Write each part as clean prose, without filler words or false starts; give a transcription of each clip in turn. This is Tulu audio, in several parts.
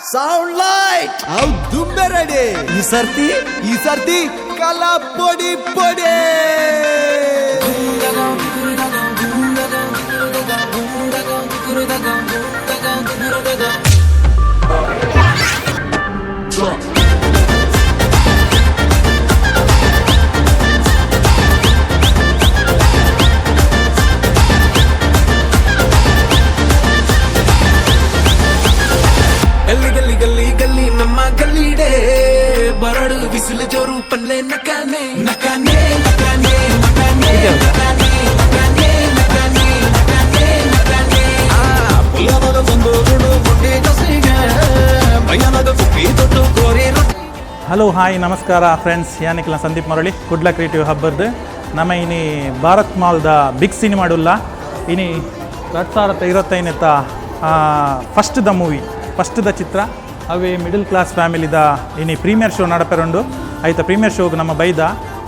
ಸೌಂಡ್ ಲೈಟ್ ಅವು ದುಂಬೆ ರೆಡಿ. ಈ ಸರ್ತಿ ಕಲಾ ಪೊಡಿ ಪೊಡಿ. ಗಲ್ಲಿ ಗಲ್ಲಿ ಗಲ್ಲಿ ಗಲ್ಲಿ ನಮ್ಮ ಗಲ್ಲಿಡೆ ಬರಡು ಬಿಸಿಲು ಜೋರು ಪಲ್ಲೆ ನಕಾನೆ ನಕಾನೆ ನಕಾನೆ ನಕಾನೆ ನಕಾನೆ ನಕಾನೆ ನಕಾನೆ ನಕಾನೆ ನಕಾನೆ. ಪುಲ್ಲದ ಒಂದು ಗುಡು ಗುಡ್ಡೆ ದೋಸೆಗೆ ಬಯ್ಯನದ ಕುಪ್ಪಿ ತೊಟ್ಟು ಕೋರಿ ರೊಟ್ಟಿ. ಹಲೋ, ಹಾಯ್, ನಮಸ್ಕಾರ ಫ್ರೆಂಡ್ಸ್. ಯಾನಿಕ್ಲ ಸಂದೀಪ್ ಮರಳಿ, ಕುಡ್ಲ ಕ್ರಿಯೇಟಿವ್ ಹಬ್ಬರ್ದು. ನಮ್ಮ ಇನಿ ಭಾರತ್ ಮಾಲ್ದ ಬಿಗ್ ಸಿನಿಮಾಡುಲ್ಲ. ಇನಿ 2025ತ್ತ first the movie, first the ಚಿತ್ರ ಅವೇ ಮಿಡಲ್ ಕ್ಲಾಸ್ ಫ್ಯಾಮಿಲಿದ ಇನಿ ಪ್ರೀಮಿಯರ್ ಶೋ ನಡಪೆರುಂಡು. ಐತ ಪ್ರೀಮಿಯರ್ ಶೋಗೆ ನಮ್ಮ ಬೈದ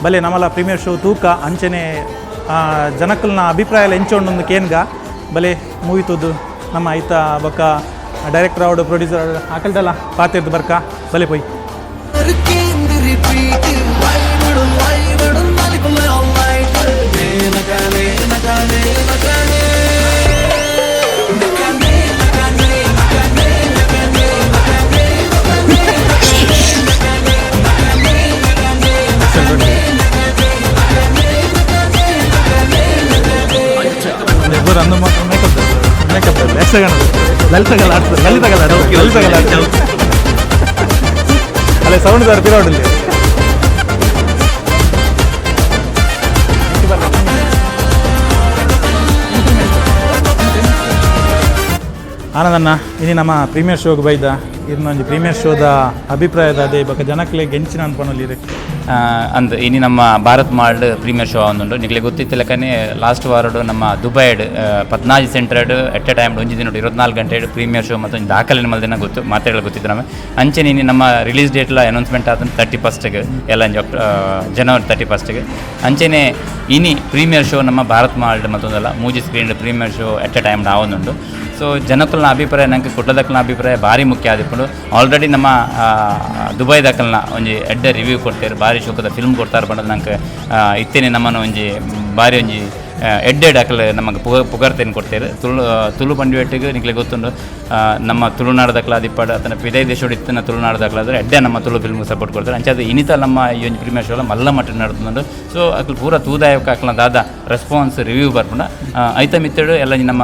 ಬಲೆ ನಮಲ ಪ್ರೀಮಿಯರ್ ಶೋ ತೂಕ ಅಂಚನೆ ಜನಕಲ್ನ ಅಭಿಪ್ರಾಯ ಎಲ್ಲ ಎಂಚೊಂಡೊಂದು ಕೇನ್ಗ ಬಲೆ ಮೂವಿ ತೂದು ನಮ್ಮ ಐತ ಬೊಕ್ಕ ಡೈರೆಕ್ಟರ್ ಅವಡು ಪ್ರೊಡ್ಯೂಸರ್ ಅವಡು ಆಕಲ್ದಲ್ಲ ಪಾತಿರ್ದು ಬರ್ಕ ಬಲೆ ಪೋಯ್. ರಿಪೀಟ್ ವೈಬಿಡು ವೈಬಿಡು ನಾಲಿಕುಲ್ಲ ಆಲ್ ನೈಟ್ ನಕಾನೆ ನಕಾನೆ ನಕಾನೆ ನಕಾನೆ ನಕಾನೆ ನಕಾನೆ ನಕಾನೆ ನಕಾನೆ. ಇಬ್ಬರು ಅಂದು ಮಾತ್ರ ಮೇಕಪ್ ಮೇಕಪ್ ಯಕ್ಷಗಾನ ಲಲಿತಗಲ ಆಡ್ತಾರೆ, ಲಲಿತಗಲ ಲಲಿತಗಲ ಆಡ್ತಾರೆ. ಅಲ್ಲೇ ಸೌಂಡ್ ದಾರ್ ಪಿರೋಡಲ್ಲಿ. ಆನಂದಣ್ಣ, ಇನಿ ನಮ್ಮ ಪ್ರೀಮಿಯರ್ ಶೋಗೆ ಬೈದ. ಇನ್ನೊಂದು ಪ್ರೀಮಿಯರ್ ಶೋದ ಅಭಿಪ್ರಾಯದ ಅದೇ ಬೊಕ ಜನಕ್ಲೆ ಗೆಂಚಿನ ಅನ್ಪನೊಲಿ. ಅಂದ್ ಇನಿ ನಮ್ಮ ಭಾರತ್ ಮಾಲ್ಡ್ ಪ್ರೀಮಿಯರ್ ಶೋ ಒಂದುಂಡು. ನಿಕ್ಲೆ ಗೊತ್ತಿತ್ತು ಲೆಕ್ಕನೆ ಲಾಸ್ಟ್ ವಾರಡು ನಮ್ಮ ದುಬೈಡ್ 14 ಸೆಂಟರ್ಡ್ ಎಟ್ ಎ ಟೈಮ್ ಒಂಜಿ ದಿನ 24 ಗಂಟೆ ಪ್ರೀಮಿಯರ್ ಶೋ ಮತ್ತು ಒಂದು ದಾಖಲೆ ಮಲ್ದಿನ ಗೊತ್ತು ಮಾತೆಗಳ ಗೊತ್ತಿತ್ತು ನಮ್ಮ. ಅಂಚನೆ ಇನಿ ನಮ್ಮ ರಿಲೀಸ್ ಡೇಟ್ಲ ಅನೌನ್ಸ್ಮೆಂಟ್ ಆದ 31ಸ್ಟ್ಗೆ ಎಲ್ಲ ಜನವರಿ 31ಸ್ಟ್ಗೆ. ಅಂಚನೆ ಇನಿ ಪ್ರೀಮಿಯರ್ ಶೋ ನಮ್ಮ ಭಾರತ್ ಮಾಲ್ಡ್ ಮತ್ತೊಂದಲ್ಲ ಮೂಜಿ screen premiere show at a time ಆವೊಂದುಂಡು. ಸೊ ಜನಕಲ್ನ ಅಭಿಪ್ರಾಯ ನಂಗೆ ಕುಡ್ಲದಕ್ಕಲ್ನ ಅಭಿಪ್ರಾಯ ಭಾರಿ ಮುಖ್ಯ ಆದಿಪ್ಪುಂಡು. ಆಲ್ರೆಡಿ ನಮ್ಮ ದುಬೈ ದಕ್ಕಲ್ನ ಒಂಜಿ ಎಡ್ಡೆ ರಿವ್ಯೂ ಕೊಡ್ತೇವೆ, ಭಾರಿ ಶೋಕದ ಫಿಲ್ಮ್ ಕೊಡ್ತಾರೆ ಪಂಡ ನಂಗೆ ಇತ್ತೇನೆ ನಮ್ಮನ್ನು ಒಂಜಿ ಭಾರಿ ಒಂಜಿ ಎಡ್ಡೆ ಅಕಲ್ ನಮಗೆ ಪುಗರ್ತೇನೆ ಕೊಡ್ತೇವೆ. ತುಳು ತುಳು ಪಂಡಿವೆಟ್ಟಿಗೆ ನಿಕ್ಲೆ ಗೊತ್ತುಂಡು, ನಮ್ಮ ತುಳುನಾಡದಕ್ಲ ಆದಿಪ್ಪಾಡು ಅತನ ಪಿದೈ ದೇಶೋಡು ಇತ್ತಿನ ತುಳುನಾಡದಕ್ಲಾದ್ರೆ ಎಡ್ಡೆ ನಮ್ಮ ತುಳು ಫಿಲ್ಮ್ ಸಪೋರ್ಟ್ ಕೊಡ್ತಾರೆ. ಅಂಚಾದ ಇನಿತ ನಮ್ಮ ಈ ಒಂಜಿ ಪ್ರೀಮಿಯರ್ ಶೋಲ ಮಲ್ಲ ಮಟ್ಟ ನಡ್ತುಂಡು. ಸೊ ಅಕ್ಲು ಪೂರ ತೂದಾಯಕ ಅಕ್ಲ ದಾದ ರೆಸ್ಪಾನ್ಸ್ ರಿವ್ಯೂ ಬರ್ಪುಂಡ ಐತ ಮಿತ್ತಡು ಎಲ್ಲ ನಮ್ಮ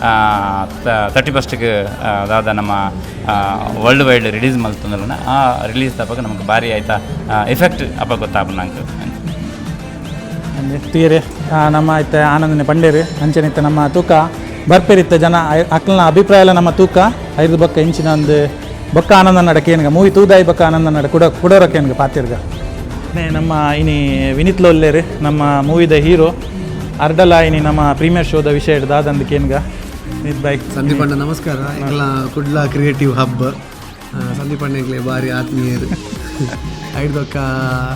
31ಸ್ಟ್ಗೆ ದಾದ ನಮ್ಮ ವರ್ಲ್ಡ್ ವೈಡ್ ರಿಲೀಸ್ ಮಲ್ತುಂದಲ್ಲ, ಆ ರಿಲೀಸ್ ತಪ್ಪಾಗ ನಮಗೆ ಭಾರಿ ಆಯ್ತಾ ಎಫೆಕ್ಟ್ ಅಪ್ಪ ಗೊತ್ತಾಪುಂಡು ನಂಗೆ. ತೀರೆ ನಮ್ಮ ಇತ್ತೆ ಆನಂದನೆ ಪಂಡೇರು ಅಂಚನೆ ಇತ್ತೆ ನಮ್ಮ ತೂಕ ಬರ್ಪೇರಿತ್ತ ಜನ ಅಕ್ಲನ ಅಭಿಪ್ರಾಯ ಎಲ್ಲ ನಮ್ಮ ತೂಕ ಐದು ಬೊಕ್ಕ ಇಂಚಿನ ಒಂದು ಬೊಕ್ಕ ಆನಂದ ನಡಕೇನ್ಗ ಮೂವಿ ತೂದಾಯಿ ಬೊಕ್ಕ ಆನಂದ ನಡ ಕುಡ ಕುಡೋರಕೇನ್ಗ ಪಾತಿರ್ಗ. ನಮ್ಮ ಇನಿ ವಿನಿತ್ ಲೊಲ್ಲೇರು, ನಮ್ಮ ಮೂವಿದ ಹೀರೋ ಅರ್ಡಲ ಇನಿ ನಮ್ಮ ಪ್ರೀಮಿಯರ್ ಶೋದ ವಿಷಯ ದಾದಂದು ಕೇನ್ಗ. ವಿನಿತ್ ಬಾಯ್. ಸಂದೀಪ್ ಅಣ್ಣ, ನಮಸ್ಕಾರ. ಎಂಕ್ಲ ಕುಡ್ಲ ಕ್ರಿಯೇಟಿವ್ ಹಬ್ ಸಂದೀಪ್ ಅಣ್ಣ ಎಂಕ್ಲೆ ಬಾರಿ ಆತ್ಮೀಯರು. ಐಡ್ದೊಕ್ಕ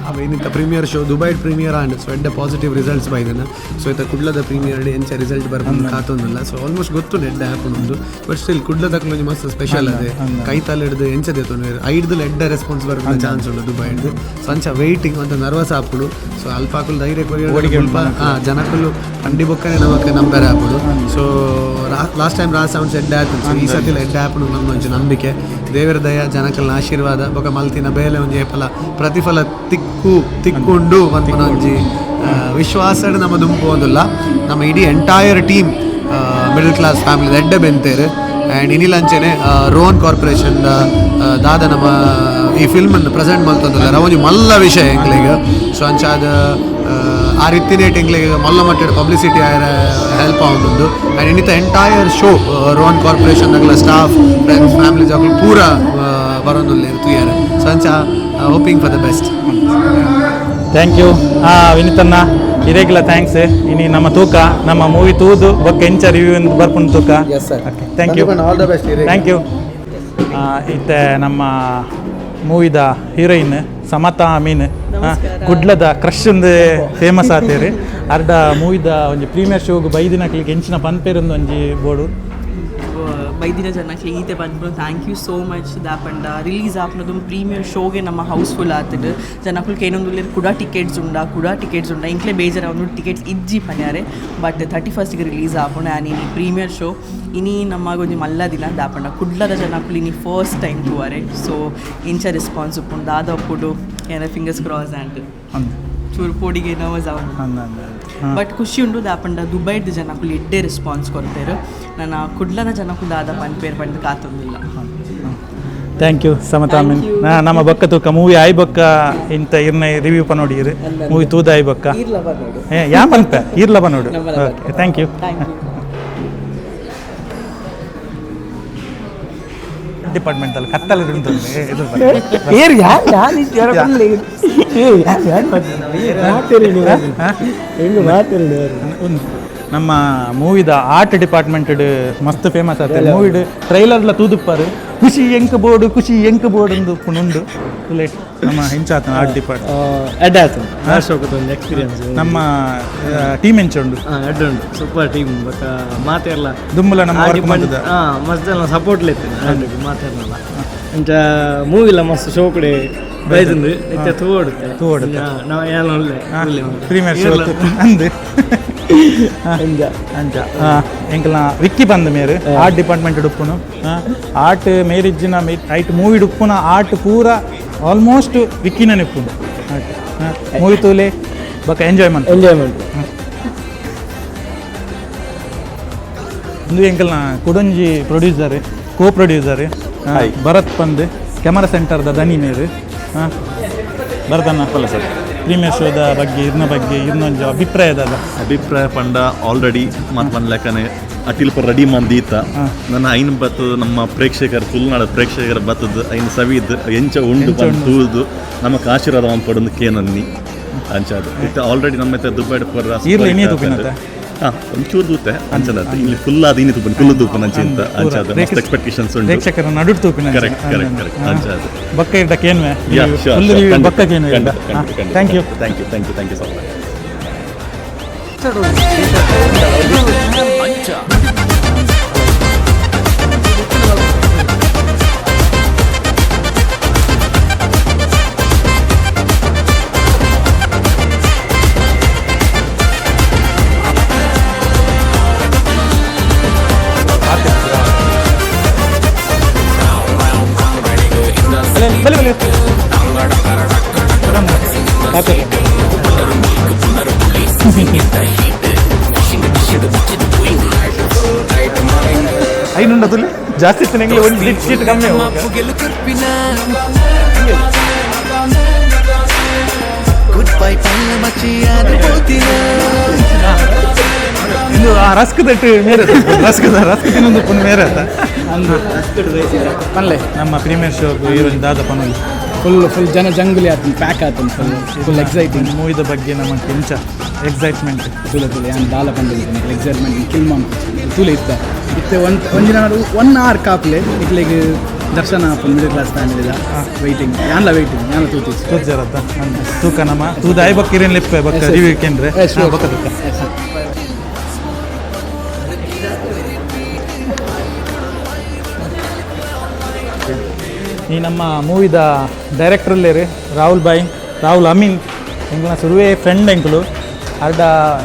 ಅವ ಇನ್ನಿಂತ premiere show Dubai premiere and so ಎಡ್ಡೆ ಪಾಸಿಟಿವ್ ರಿಸಲ್ಟ್ಸ್ ಬೈದನ. ಸೊ ಇತ್ತ ಕುಡ್ಲದ ಪ್ರೀಮಿಯರ್ ಎಂಚ ರಿಸಲ್ಟ್ ಬರ್ಪುಂಡು ಕಾತೊಂದಿಲ್ಲ. ಸೊ ಆಲ್ಮೋಸ್ಟ್ ಗೊತ್ತು ಎಡ್ಡೆ ಆಪುಂಡು, ಬಟ್ ಸ್ಟಿಲ್ ಕುಡ್ಲದಕ್ಲು ಒಂಜಿ ಮಸ್ತ್ ಸ್ಪೆಷಲ್ ಅದೇ ಕೈತಾಲ್ ಹಿಡ್ದು ಎಂಚ ದೇತೊಂದು ಐಡ್ದು ಎಡ್ಡೆ ರೆಸ್ಪಾನ್ಸ್ ಬರ್ಪುನ ಚಾನ್ಸ್ ಉಂಡು ದುಬೈಡ್ದು. ಸೊ ಅಂಚ ವೆಯ್ಟಿಂಗ್ ಅಂತ ನರ್ವಸ್ ಆಪುಂಡು. ಸೊ ಅಲ್ಪ ಅಕುಲು ಧೈರ್ಯ ಕೊರಿಯ ಜನಕುಲು ಪಂಡಿ ಬೊಕ್ಕನೆ ನಮಕ್ ನಂಬರೆ ಆಪುಂಡು. ಸೊ ಲಾಸ್ಟ್ ಟೈಮ್ ರಾಜ್ ಸೌಂಡ್ಸ್ ಎಡ್ಡೆ ಆಯ್ತು. ಸೊ ಈ ಸತಿಲ ಎಡ್ಡೆ ಆಪುಂಡು ನಮ್ಮ ಒಂಜಿ ನಂಬಿಕೆ. ದೇವರ ದಯ, ಜನಕಲ್ನ ಆಶೀರ್ವಾದ ಬೊಕ ಮಲ್ತಿನ ಬೇಲೆ ಒಂಜಿ ಏಪಲ ಪ್ರತಿಫಲ ತಿಕ್ಕು ತಿಕ್ಕೊಂಡು ಪನ್ಪುನ ಒಂಜಿ ವಿಶ್ವಾಸಡ್ ನಮ್ಮ ದುಂಪು ಒಂದುಲ್ಲ. ನಮ್ಮ ಇಡೀ entire team middle class family ಎಡ್ಡೆ ಬೆಂತೇರು. ಆ್ಯಂಡ್ ಇನಿಲಂಚೆನೆ ರೋಹನ್ ಕಾರ್ಪೊರೇಷನ್ ದಾದ ನಮ್ಮ ಈ ಫಿಲ್ಮ್ ಪ್ರೆಸೆಂಟ್ ಮಲ್ತೊಂದುಲ್ಲ, ಒಂಜಿ ಮಲ್ಲ ವಿಷಯ ಎಂಕ್ಲೆಗ್. ಸೊ ಅಂಚಾದ ಆ ರೀತಿನೇಟ್ ಎಂಕ್ಲೆಗ್ ಮಲ್ಲ ಮಟ್ಟದ ಪಬ್ಲಿಸಿಟಿ ಆಯರ ಹೆಲ್ಪ್ ಆವೊಂದುಂಡು. ಆ್ಯಂಡ್ ಇನ್ನಿತ ಎಂಟೈರ್ ಶೋ ರೋಹನ್ ಕಾರ್ಪೊರೇಷನ್ ಅಗಲ ಸ್ಟಾಫ್, ಫ್ರೆಂಡ್ಸ್, ಫ್ಯಾಮಿಲೀಸ್ ಅಕ್ಲು ಪೂರ ಬರೋದುಲ್ಲೆರ್ ತೂಯರೆ. ಸೊ ಅಂಚ hoping for the best. Thank you ವಿನಿತನ್ನ, ಇರೇಗಿಲ್ಲ thanks. ಇನಿ ನಮ್ಮ ತೂಕ ನಮ್ಮ ಮೂವಿ ತೂದು ಬೊಕ್ಕ ಎಂಚ ರಿವ್ಯೂ ಬರ್ಪುಂಡು ತೂಕ. Yes sir. Thank you. All the best. Thank you. ಇತ್ತೆ ನಮ್ಮ ಮೂವಿದ ಹೀರೋಯಿನ್ ಸಮತಾ ಅಮೀನ್, ಕುಡ್ಲದ ಕ್ರಶ್ ಒಂದು ಫೇಮಸ್ ಆತೇರಿ. ಅರ್ಧ ಮೂವಿದ ಒಂಜಿ ಪ್ರೀಮಿಯರ್ ಶೋಗ್ ಬೈದಿನಕ್ಲಿಗೆ ಎಂಚಿನ ಪನ್ಪೇರೊಂದು ಒಂಜಿ ಬೋರ್ಡು. ಬೈದಿನ ಜನಕ್ಕೆ ಈತೆ ಪನ್ಪುನು thank you so much ದಾಪಂಡ release ಆಪುನದು premier ಶೋಗೆ ನಮ್ಮ ಹೌಸ್ಫುಲ್ ಆತುಂಡು. ಜನಕುಲು ಕೇನೊಂದುಲ್ಲೆರ್ ಕುಡ ಟಿಕೆಟ್ಸ್ ಉಂಡಾ, ಕುಡ ಟಿಕೆಟ್ಸ್ ಉಂಡಾ, ಇಂಕ್ಲೆ ಬೇಜಾರ್ ಆವೊಂದು ಟಿಕೆಟ್ಸ್ ಇಜ್ಜಿ ಪನ್ಯಾರೆ. ಬಟ್ 31st release ಆಪುಂಡು ಆ್ಯಂಡ್ ಇನಿ ಪ್ರೀಮಿಯರ್ ಶೋ. ಇನಿ ನಮ್ಮಗೊಂಜಿ ಮಲ್ಲ ದಿನ ದಾಪಂಡ ಕುಡ್ಲದ ಜನಕುಲು ಇನಿ ಫಸ್ಟ್ ಟೈಮ್ ತೂವರೆ. ಸೊ ಇಂಚ ರೆಸ್ಪಾನ್ಸ್ ಉಪ್ಪುಂಡು ದಾದ ಉಪ್ಪುಡು ಏನ fingers cross and ಚೂರು ಪೋಡಿಗೆ ನರ್ವಸ್ ಆವೊಂದು. ಅಂದ ಅಂದ. ಬಟ್ ಖುಷಿ ಉಂಡು ದಾಪಂಡ ದುಬೈದ ಜನಕುಲು ಎಡ್ಡೆ ರೆಸ್ಪಾನ್ಸ್ ಕೊರ್ಪೆರ್, ನನ್ನ ಕುಡ್ಲದ ಜನಕುಲು ದಾದ ಪನ್ಪೇರ್ ಪಂದ್ ಕಾತೊಂದಿಲ್ಲ. Thank you Samata Amin. ನಮ್ಮ ಬೊಕ್ಕ ತೂಕ ಮೂವಿ ಆಯ್ ಬೊಕ್ಕ ಇಂತ ಇರ್ನ ರಿವ್ಯೂ ಪನೋಡಿರು, ಮೂವಿ ತೂದ ಆಯ್ ಬೊಕ್ಕ ಏ ಯಾ ಪನ್ಪೆ ಇರ್ಲ ಬನ್ನೋಡು. Okay, thank you. Thank you. Department ಅಲ್ಲಿ ಕತ್ತಲೆ ಉಂಟು ಇದು. ಏರ್ ಯಾರು ಯಾರು ಉಂದು ನಮ್ಮ ಮೂವಿದ ಆರ್ಟ್ ಡಿಪಾರ್ಟ್ಮೆಂಟ್ ಮಸ್ತ್ ಫೇಮಸ್ ಆಗ್ತದೆ. ಮೂವಿಡ್ ಟ್ರೈಲರ್ಲ ತೂದುಪ್ಪಾರು, ಖುಷಿ ಎಂಕ್ ಬೋರ್ಡು, ಖುಷಿ ಎಂಕ್ ಬೋರ್ಡ್ ಒಂದು ಉಂಡು. ಲೇಟ್ ನಮ್ಮ ಹೆಂಚಾತನ ಆರ್ಟ್ ಡಿಪಾರ್ಟ್ಮೆಂಟ್. ಎಡ್ಡೆ ಆಯ್ತು, ಒಂದು ಎಕ್ಸ್ಪೀರಿಯನ್ಸ್. ನಮ್ಮ ಟೀಮ್ ಎಂಚ ಉಂಡು? ಎಡ್ಡೆ ಉಂಟು, ಸೂಪರ್ ಟೀಮ್. ಬಟ್ ಮಾತೆರ್ಲ ದುಂಬುಲ ನಮ್ಮ ವರ್ಕ್ ಮಂತುದ. ಹಾಂ, ಮಸ್ತ್ ಎಲ್ಲ ಸಪೋರ್ಟ್ ಇತ್ತು ಮಾತೆರ್ನಲ್ಲ. ಅಂಚ ಮೂವಿಲ ಮಸ್ತ್ ಶೋ ಕಡೆ ಬೈದುಂಡು, ಇತ್ತೆ ತೂವೊಡುತ್ತೆ. ತೂವೊಡುತ್ತೆ. ನಾವು ಏನ್ ಒಳ್ಳೆ ಪ್ರೀಮಿಯರ್ ಶೋ ಅಂದು. ಅಂಚ. ಅಂಚ ಎಂಕಲ್ನ ವಿಕ್ಕಿ ಬಂದ ಮೇರು ಆರ್ಟ್ ಡಿಪಾರ್ಟ್ಮೆಂಟ್ ಉಪ್ಪುನು. ಆರ್ಟ್ ಮೇರಿಜ್ಜಿನ ಐಟ್ ಮೂವಿ ಉಪ್ಪುನ ಆರ್ಟ್ ಪೂರ ಆಲ್ಮೋಸ್ಟ್ ವಿಕ್ಕಿನ ಉಪ್ಪುನು. ಆರ್ಟ್ ಮೂವಿ ತೂಲೆ ಬೊಕ್ಕ ಎಂಜಾಯ್ ಮಂತ್. ಎಂಜಾಯ್ಮೆಂಟ್. ಇಂದು ಎಂಕಲ್ನ ಕುಡೊಂಜಿ ಪ್ರೊಡ್ಯೂಸರ್, ಕೋ ಪ್ರೊಡ್ಯೂಸರ್ ಭರತ್ ಪಂದ್, ಕ್ಯಾಮರಾ ಸೆಂಟರ್ದ ದನಿ ಮೇರು. ಭರತಣ್ಣ ಅಲ್ಲ ಸರ್, ಪ್ರೀಮಿಯರ್ ಶೋದ ಬಗ್ಗೆ, ಇರ್ನ ಬಗ್ಗೆ ಇನ್ನೊಂದು ಅಭಿಪ್ರಾಯದಲ್ಲ? ಅಭಿಪ್ರಾಯ ಪಂಡ ಆಲ್ರೆಡಿ ಮಾತು ಮನ್ಲಕ್ಕನೆ ಅಟಿಲ್ಪ ರೆಡಿ ಮಂದೀತ. ನನ್ನ ಐನ್ ಬತ್ತದ ನಮ್ಮ ಪ್ರೇಕ್ಷಕರ, ತುಳುನಾಡ ಪ್ರೇಕ್ಷಕರ ಬತ್ತದ ಐನ್ ಸವಿದ್ ಎಂಚ ಉಂಡು ಎಂಚ ಉಂಡು. ತೂದು ನಮಕ್ ಆಶೀರ್ವಾದ ಮನ್ಪೊಡೊಂದು ಕೇನನ್ನಿ ಅಂಚಾದ್. ಇತ್ತೆ ಆಲ್ರೆಡಿ ನಮ್ಮ ಇತ್ತೆ ದುಬೈಡ್ ಪೂರ. ಈರ್ಲ ಇನಿ ತೂಪಿನತೆ? ಹಾ, ಒಂಚೂರು ತೂತೆ ಅಂಚದ. ಇಲ್ಲಿ ಫುಲ್ ಆದ್ ಇನಿ ತೂಪನ್, ಫುಲ್ ತೂಪನ್ ಅಂಚಿಂತ ಅಂಚಾದ್ ಮಸ್ತ್ ಎಕ್ಸ್ಪೆಕ್ಟೇಷನ್ಸ್ ಉಂಡು. ಪ್ರೇಕ್ಷಕರ ನಡುಟ್ ತೂಪಿನ. Correct correct correct ಅಂಚಾದ್. ಬೊಕ್ಕ ಇರ್ಡ ಕೇನ್ವೆ. Yeah, sure, full sure. Review ಖಂಡಿತ, ಬೊಕ್ಕ ಕೇನ್ವೆ. ಖಂಡಿತ, ಖಂಡಿತ, ಖಂಡಿತ. Thank you. Thank you, thank you, thank you so much. ಬಲಿ ಬಲಿ ಐನುಂಡ ತುಲಿ ಜಾಸ್ತಿ ತಿನ್ನಂಗಿಲ್ಲ, ಒಂದು ಲಿಟ್ ಶೀಟ್ ಕಮ್ಮಿ ಹೋಗ. ಪುಗೆಲು ಕರ್ಪಿನ ಗುಡ್ ಬೈ ಪಲ್ಲ ಮಚಿಯಾದ ಪೋತಿನ. ಇದು ಆ ರಸ್ಕ್ ತಟ್ಟು ಮೇರೆ, ರಸ್ಕ್ ರಸ್ಕ್ ತಿನ್ನೊಂದು ಪುಣ್ಯ ಮೇರೆ ಆತ. ಪನ್ಲೆ. ನಮ್ಮ ಪ್ರೀಮಿಯರ್ ಶೋ ಹೀರೋಯಿನ್ ದಾದ ಪನೋಲಿ? ಫುಲ್ ಫುಲ್ ಜನ ಜಂಗುಲಿ ಆತನ್, ಪ್ಯಾಕ್ ಆತನ್, full full exciting. ಮೂವಿದ ಬಗ್ಗೆ ನಮಗೆ ಎಂಚ ಎಕ್ಸೈಟ್ಮೆಂಟ್? ತೂಲೆ ತೂಲೆ, ಯಾನ್ ದಾಲ ಪಂಡಿದ್ದೀನಿ, ಎಕ್ಸೈಟ್ಮೆಂಟ್ ಕಿಲ್ ಮಾನ್. ತೂಲೆ ಇತ್ತ ಇತ್ತೆ ಒನ್ ಒಂಜಿನ ಒನ್ ಅವರ್ ಕಾಪ್ಲೆ ಇಕ್ಲೆಗ್ ದರ್ಶನ ಆಪುಂಡು. ಮಿಡಲ್ ಕ್ಲಾಸ್ ಫ್ಯಾಮಿಲಿದ ವೈಟಿಂಗ್, ಯಾನ್ಲ ವೈಟಿಂಗ್, ಯಾನ್ಲ ತೂತಿ. ತೂಜರತ್ತ ತೂಕ ನಮ್ಮ ತೂದ I ಬೊಕ್ಕ ಇರೇನ್ ಲಿಪ್ಪೆ ಬೊಕ್ಕ ರಿವ್ಯೂ ಕೇಂದ್ರೆ. Yes, sure. ಬೊಕ್ಕ ತೂಕ. ಈ ನಮ್ಮ ಮೂವಿದ ಡೈರೆಕ್ಟರ್ ಲೇರು ರಾಹುಲ್ ಬಾಯ್, ರಾಹುಲ್ ಅಮೀನ್. ಎಂಕಲ್ನ ಸುರುವೆ ಫ್ರೆಂಡ್ ಎಂಕುಲು. ಅರ್ಡ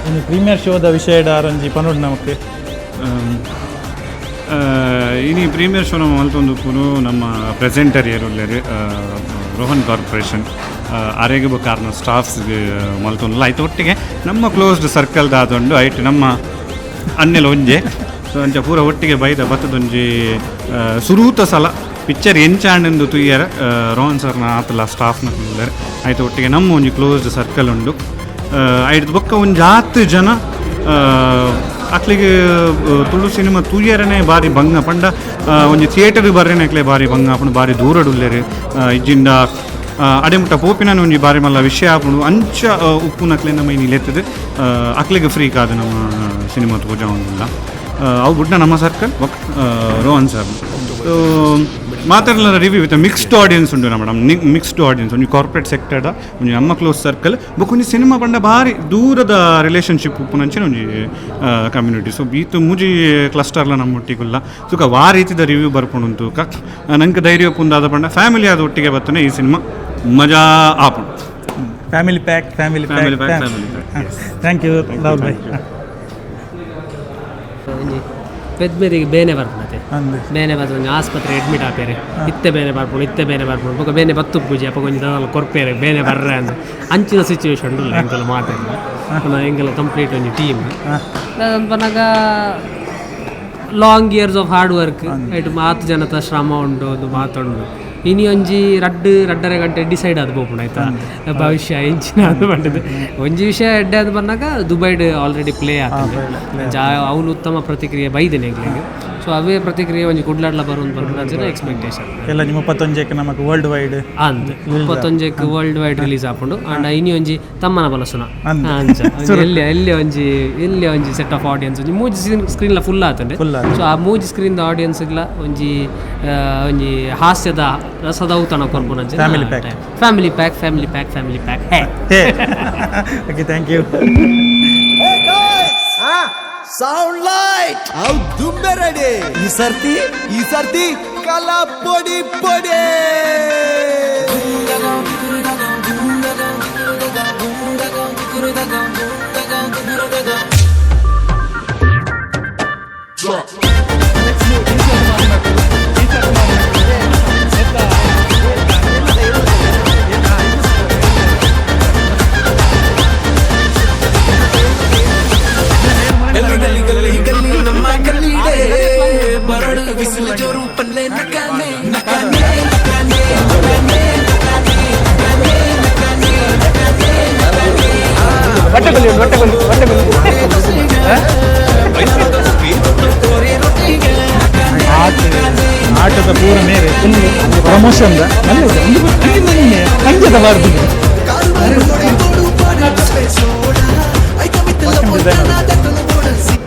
ಇನ್ನು ಪ್ರೀಮಿಯರ್ ಶೋದ ವಿಷಯಡ ಅರಂಜಿ ಪನೋಡ್ ನಮಕ್. ಇನಿ ಪ್ರೀಮಿಯರ್ ಶೋ ನಮ್ಮ ಮಲ್ತೊಂದುಪ್ಪುನು ನಮ್ಮ ಪ್ರೆಸೆಂಟರ್ ಏರುಲ್ಲೆರ್ ರೋಹನ್ ಕಾರ್ಪೊರೇಷನ್ ಆರೆಗ್ ಬೊಕ್ಕ ಆರ್ನ ಸ್ಟಾಫ್ಸ್ ಮಲ್ತೊಂದುಲ್ಲ. ಐತ ಒಟ್ಟಿಗೆ ನಮ್ಮ ಕ್ಲೋಸ್ಡ್ ಸರ್ಕಲ್ ದಾದೊಂಡು ಐಟ್ ನಮ್ಮ ಅನ್ನೆಲ ಒಂಜೆ. ಸೊ ಅಂಚ ಪೂರ ಒಟ್ಟಿಗೆ ಬೈದ ಬತ್ತದೊಂಜಿ ಸುರೂತ ಸಲ ಪಿಕ್ಚರ್ ಎಂಚಾಂಡೆಂದು ತುಯ್ಯರ ರೋಹನ್ ಸರ್ನ ಆತಲ ಸ್ಟಾಫ್ನ ಉಲ್ಲೆರ್. ಐತ ಒಟ್ಟಿಗೆ ನಮ್ಮ ಒಂಜಿ ಕ್ಲೋಸ್ಡ್ ಸರ್ಕಲ್ ಉಂಡು. ಐಡ್ದ್ ಬೊಕ್ಕ ಒಂಜಿ ಆತ್ ಜನ ಅಕ್ಲಿಗೆ ತುಳು ಸಿನಿಮಾ ತೂಯರನೆ ಬಾರಿ ಬಂಗ ಪಂಡ ಒಂಜಿ ಥಿಯೇಟರ್ ಬರ್ರೆನೆ ಅಕ್ಲೆ ಬಾರಿ ಬಂಗ ಆಪುಂಡು. ಬಾರಿ ದೂರಡುಲ್ಲೆರ್, ಇಜ್ಜಿಂಡ ಅಡೆಮುಟ್ಟ ಪೋಪಿನ ಒಂಜಿ ಬಾರಿ ಮಲ್ಲ ವಿಷಯ ಆಪುಂಡು. ಅಂಚ ಉಪ್ಪುನಕ್ಲೆ ನಮ್ಮ ಇನಿ ಲೆತ್ತದು ಅಕ್ಲೆಗ್ ಫ್ರೀ ಕಾದು ನಮ್ಮ ಸಿನಿಮಾ ತೋಜಾವೊಂದುಲ್ಲ. ಅವು ಬುಡ್ನ ನಮ್ಮ ಸರ್ಕಲ್ ಬೊಕ್ಕ ರೋಹನ್ ಸರ್. ಸೊ ಮಾತಾಡಲ review with mixed audience ಉಂಡು madam. Mixed audience ಒಂಜಿ ಕಾರ್ಪೊರೇಟ್ ಸೆಕ್ಟರ್ದ ಒಂಜಿ ನಮ್ಮ ಕ್ಲೋಸ್ ಸರ್ಕಲ್ ಬೊಕ್ಕ ಒಂಜಿ ಸಿನಿಮಾ ಪಂಡ ಭಾರಿ ದೂರದ ರಿಲೇಷನ್ಶಿಪ್ ಉಪ್ಪುನಂಚಿನ ಒಂಜಿ ಕಮ್ಯುನಿಟಿ. ಸೊ ಈತ್ ಮೂಜಿ ಕ್ಲಸ್ಟರ್ಲ ನಮ್ಮ ಒಟ್ಟಿಗುಲ್ಲ ಸುಖ ವಾ ರೀತಿದ ರಿವ್ಯೂ ಬರ್ಪುಂಡು ಕ ನಂಗೆ ಧೈರ್ಯ ಪುಂದಾದ ಪಂಡ ಫ್ಯಾಮಿಲಿ ಆದ ಒಟ್ಟಿಗೆ ಬರ್ತನೆ ಈ ಸಿನಿಮಾ ಮಜಾ ಆಪುಂಡು. Family pack, family family pack. Pack, family pack. Thank you Rahul Bhai. ಒಂಜಿ ಪೆದ್ಮೆದಿಗೆ ಬೇನೆ ಬರ್ಪುನತೆ. ಅಂದ್. ಬೇನೆ ಬತ್ತು ಒಂಜಿ ಆಸ್ಪತ್ರೆ ಅಡ್ಮಿಟ್ ಆಪೇರೆ. ಇತ್ತೆ ಬೇನೆ ಬರ್ಪುಂಡು, ಇತ್ತೆ ಬೇನೆ ಬರ್ಪುಂಡು, ಬೊಕ ಬೇನೆ ಬತ್ತು ಪೂಜೆ ಅಪಗ ಒಂಜಿ ದಾದಲ ಕೊರ್ಪೇರೆ ಬೇನೆ ಬರ್ರೆ ಅಂದ್. ಅಂಚಿನ ಸಿಚುವೇಶನ್ ಉಲ್ಲ ಎಂಕುಲು ಮಾತೆರ್ಲ ಎಂಕಲ ಕಂಪ್ಲೀಟ್ ಒಂಜಿ team Pannaga long years of hard work ಐಟ್ ಮಾತು ಜನತ ಶ್ರಮ ಉಂಡು, ಒಂದು ಮಾತುಂಡು. ಇನಿ ಒಂಜಿ ರಡ್ಡ್ ರಡ್ಡರೆ ಗಂಟೆ ಡಿಸೈಡ್ ಆದ್ ಪೋಪುಂಡು ಆಯ್ತಾ ಭವಿಷ್ಯ ಎಂಚಿನ ಅದು ಪಂಡದು. ಒಂಜಿ ವಿಷಯ ಎಡ್ಡೆ ಅದು ಬಂದಾಗ ದುಬೈಡ್ ಆಲ್ರೆಡಿ ಪ್ಲೇ ಆಗ್ತದೆ, ಅವನು ಉತ್ತಮ ಪ್ರತಿಕ್ರಿಯೆ ಬೈದೇನೆ ಎಂಕ್ಲೆಗ್. ಸೊ ಅವೇ ಪ್ರತಿಕ್ರಿಯೆ ಒಂಜಿ ಕುಡ್ಲಾಡ್ಲ ಬರುವಂತ ಬರ್ಪುನ ಎಕ್ಸ್ಪೆಕ್ಟೇಷನ್. ಎಲ್ಲ ನಿಮ್ಮ 31ಕ್ಕೆ ನಮಕ್ ವರ್ಲ್ಡ್ ವೈಡ್ ಅಂದ್ 31ಕ್ಕೆ world wide release ಆಪುಂಡು. ಅಂಡ್ ಇನಿ ಒಂಜಿ ತಮ್ಮನ ಬಲಸುನ ಅಂದ್. ಅಂಚ ಎಲ್ಲಿ ಎಲ್ಲಿ ಒಂಜಿ ಎಲ್ಲಿ ಒಂಜಿ set of audience ಒಂಜಿ ಮೂಜಿ ಸ್ಕ್ರೀನ್ಲ ಫುಲ್ ಆತಂಡೆ. Full ಆತಂಡ್. ಸೊ ಆ ಮೂಜಿ ಸ್ಕ್ರೀನ್ ದ ಆಡಿಯನ್ಸ್ಗ್ಲ ಒಂಜಿ ಒಂಜಿ ಹಾಸ್ಯದ ರಸದೌತಣ ಕೊರ್ಪುನ Family pack. Family pack, family pack, family pack. Hey. Okay, thank you. Sound light ಅವು ದುಂಬೆ ರೆಡಿ. ಈ ಸರ್ತಿ ಈ ಸರ್ತಿ ಕಲಾ ಪೊಡಿ ಪೊಡಿ. ಗಲ್ಲಿ ಗಲ್ಲಿ ಗಲ್ಲಿ ಗಲ್ಲಿ ನಮ್ಮ ಗಲ್ಲಿಡೆ ಬರಡು ಬಿಸಿಲು ಜೋರು ಪಲ್ಲೆ ನಕಾನೆ ನಕಾನೆ ನಕಾನೆ ನಕಾನೆ ನಕಾನೆ ನಕಾನೆ. ಆಟದ ಪೂರ ಮೇರೆ ಪ್ರಮೋಷನ್ ಅಂಜದ ಬಾರ್ದು.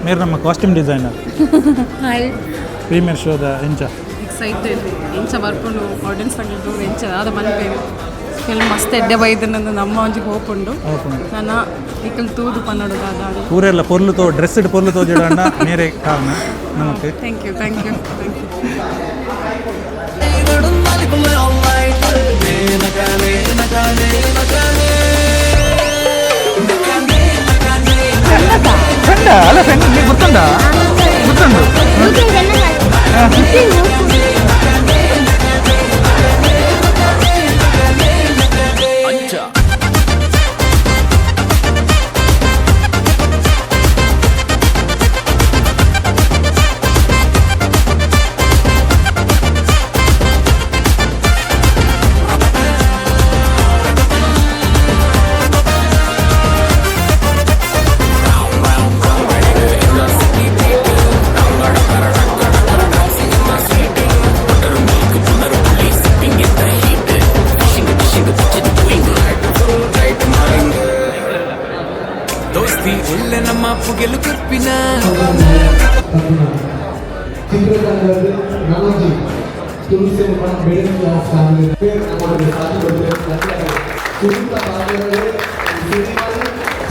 ಮೇರೆ ನಮ್ಮ costume designer. Hi. Premier ಶೋದ ಎಂಚ? ಎಕ್ಸೈಟೆಡ್. ಎಂಚ ಬರ್ಪುಂಡು ಆಡಿಯನ್ಸ್ ತಗಲ್ದು ಎಂಚ ದಾದ ಮನ್ಪೇರು ಫಿಲ್ಮ್ ಮಸ್ತ್ ಎಡ್ಡೆ ಬೈದನಂದು ನಮ್ಮ ಒಂಜಿ ಹೋಪ್ ಉಂಡು. ಹೋಪ್ ಉಂಡು. ನನ ನಿಕಲ್ ತೂದು ಪನ್ನೊಡು ದಾದ. ಪೂರೆಲ್ಲ ಪೊರ್ಲು ತೋ ಡ್ರೆಸ್ಡ್ ಪೊರ್ಲು ತೋಜಿಡಣ್ಣ ಮೇರೆ ಕಾರಣ ನಮಕ್. Thank you, thank you, thank you. Friend ಅಲ್ಲ, ಫ್ರೆಂಡ್ ನೀ ಗೊತ್ತುಂಡ ಗೊತ್ತುಂಡು. ದೋಸ್ತಿ ಒಳ್ಳೆ ನಮ್ಮ ಪುಗೆಲು ಕಪ್ಪಿನ ಚಿತ್ರರಂಗದ ನಮಜಿ ತುಳಸಿ ಫ್ಯಾಮಿಲಿ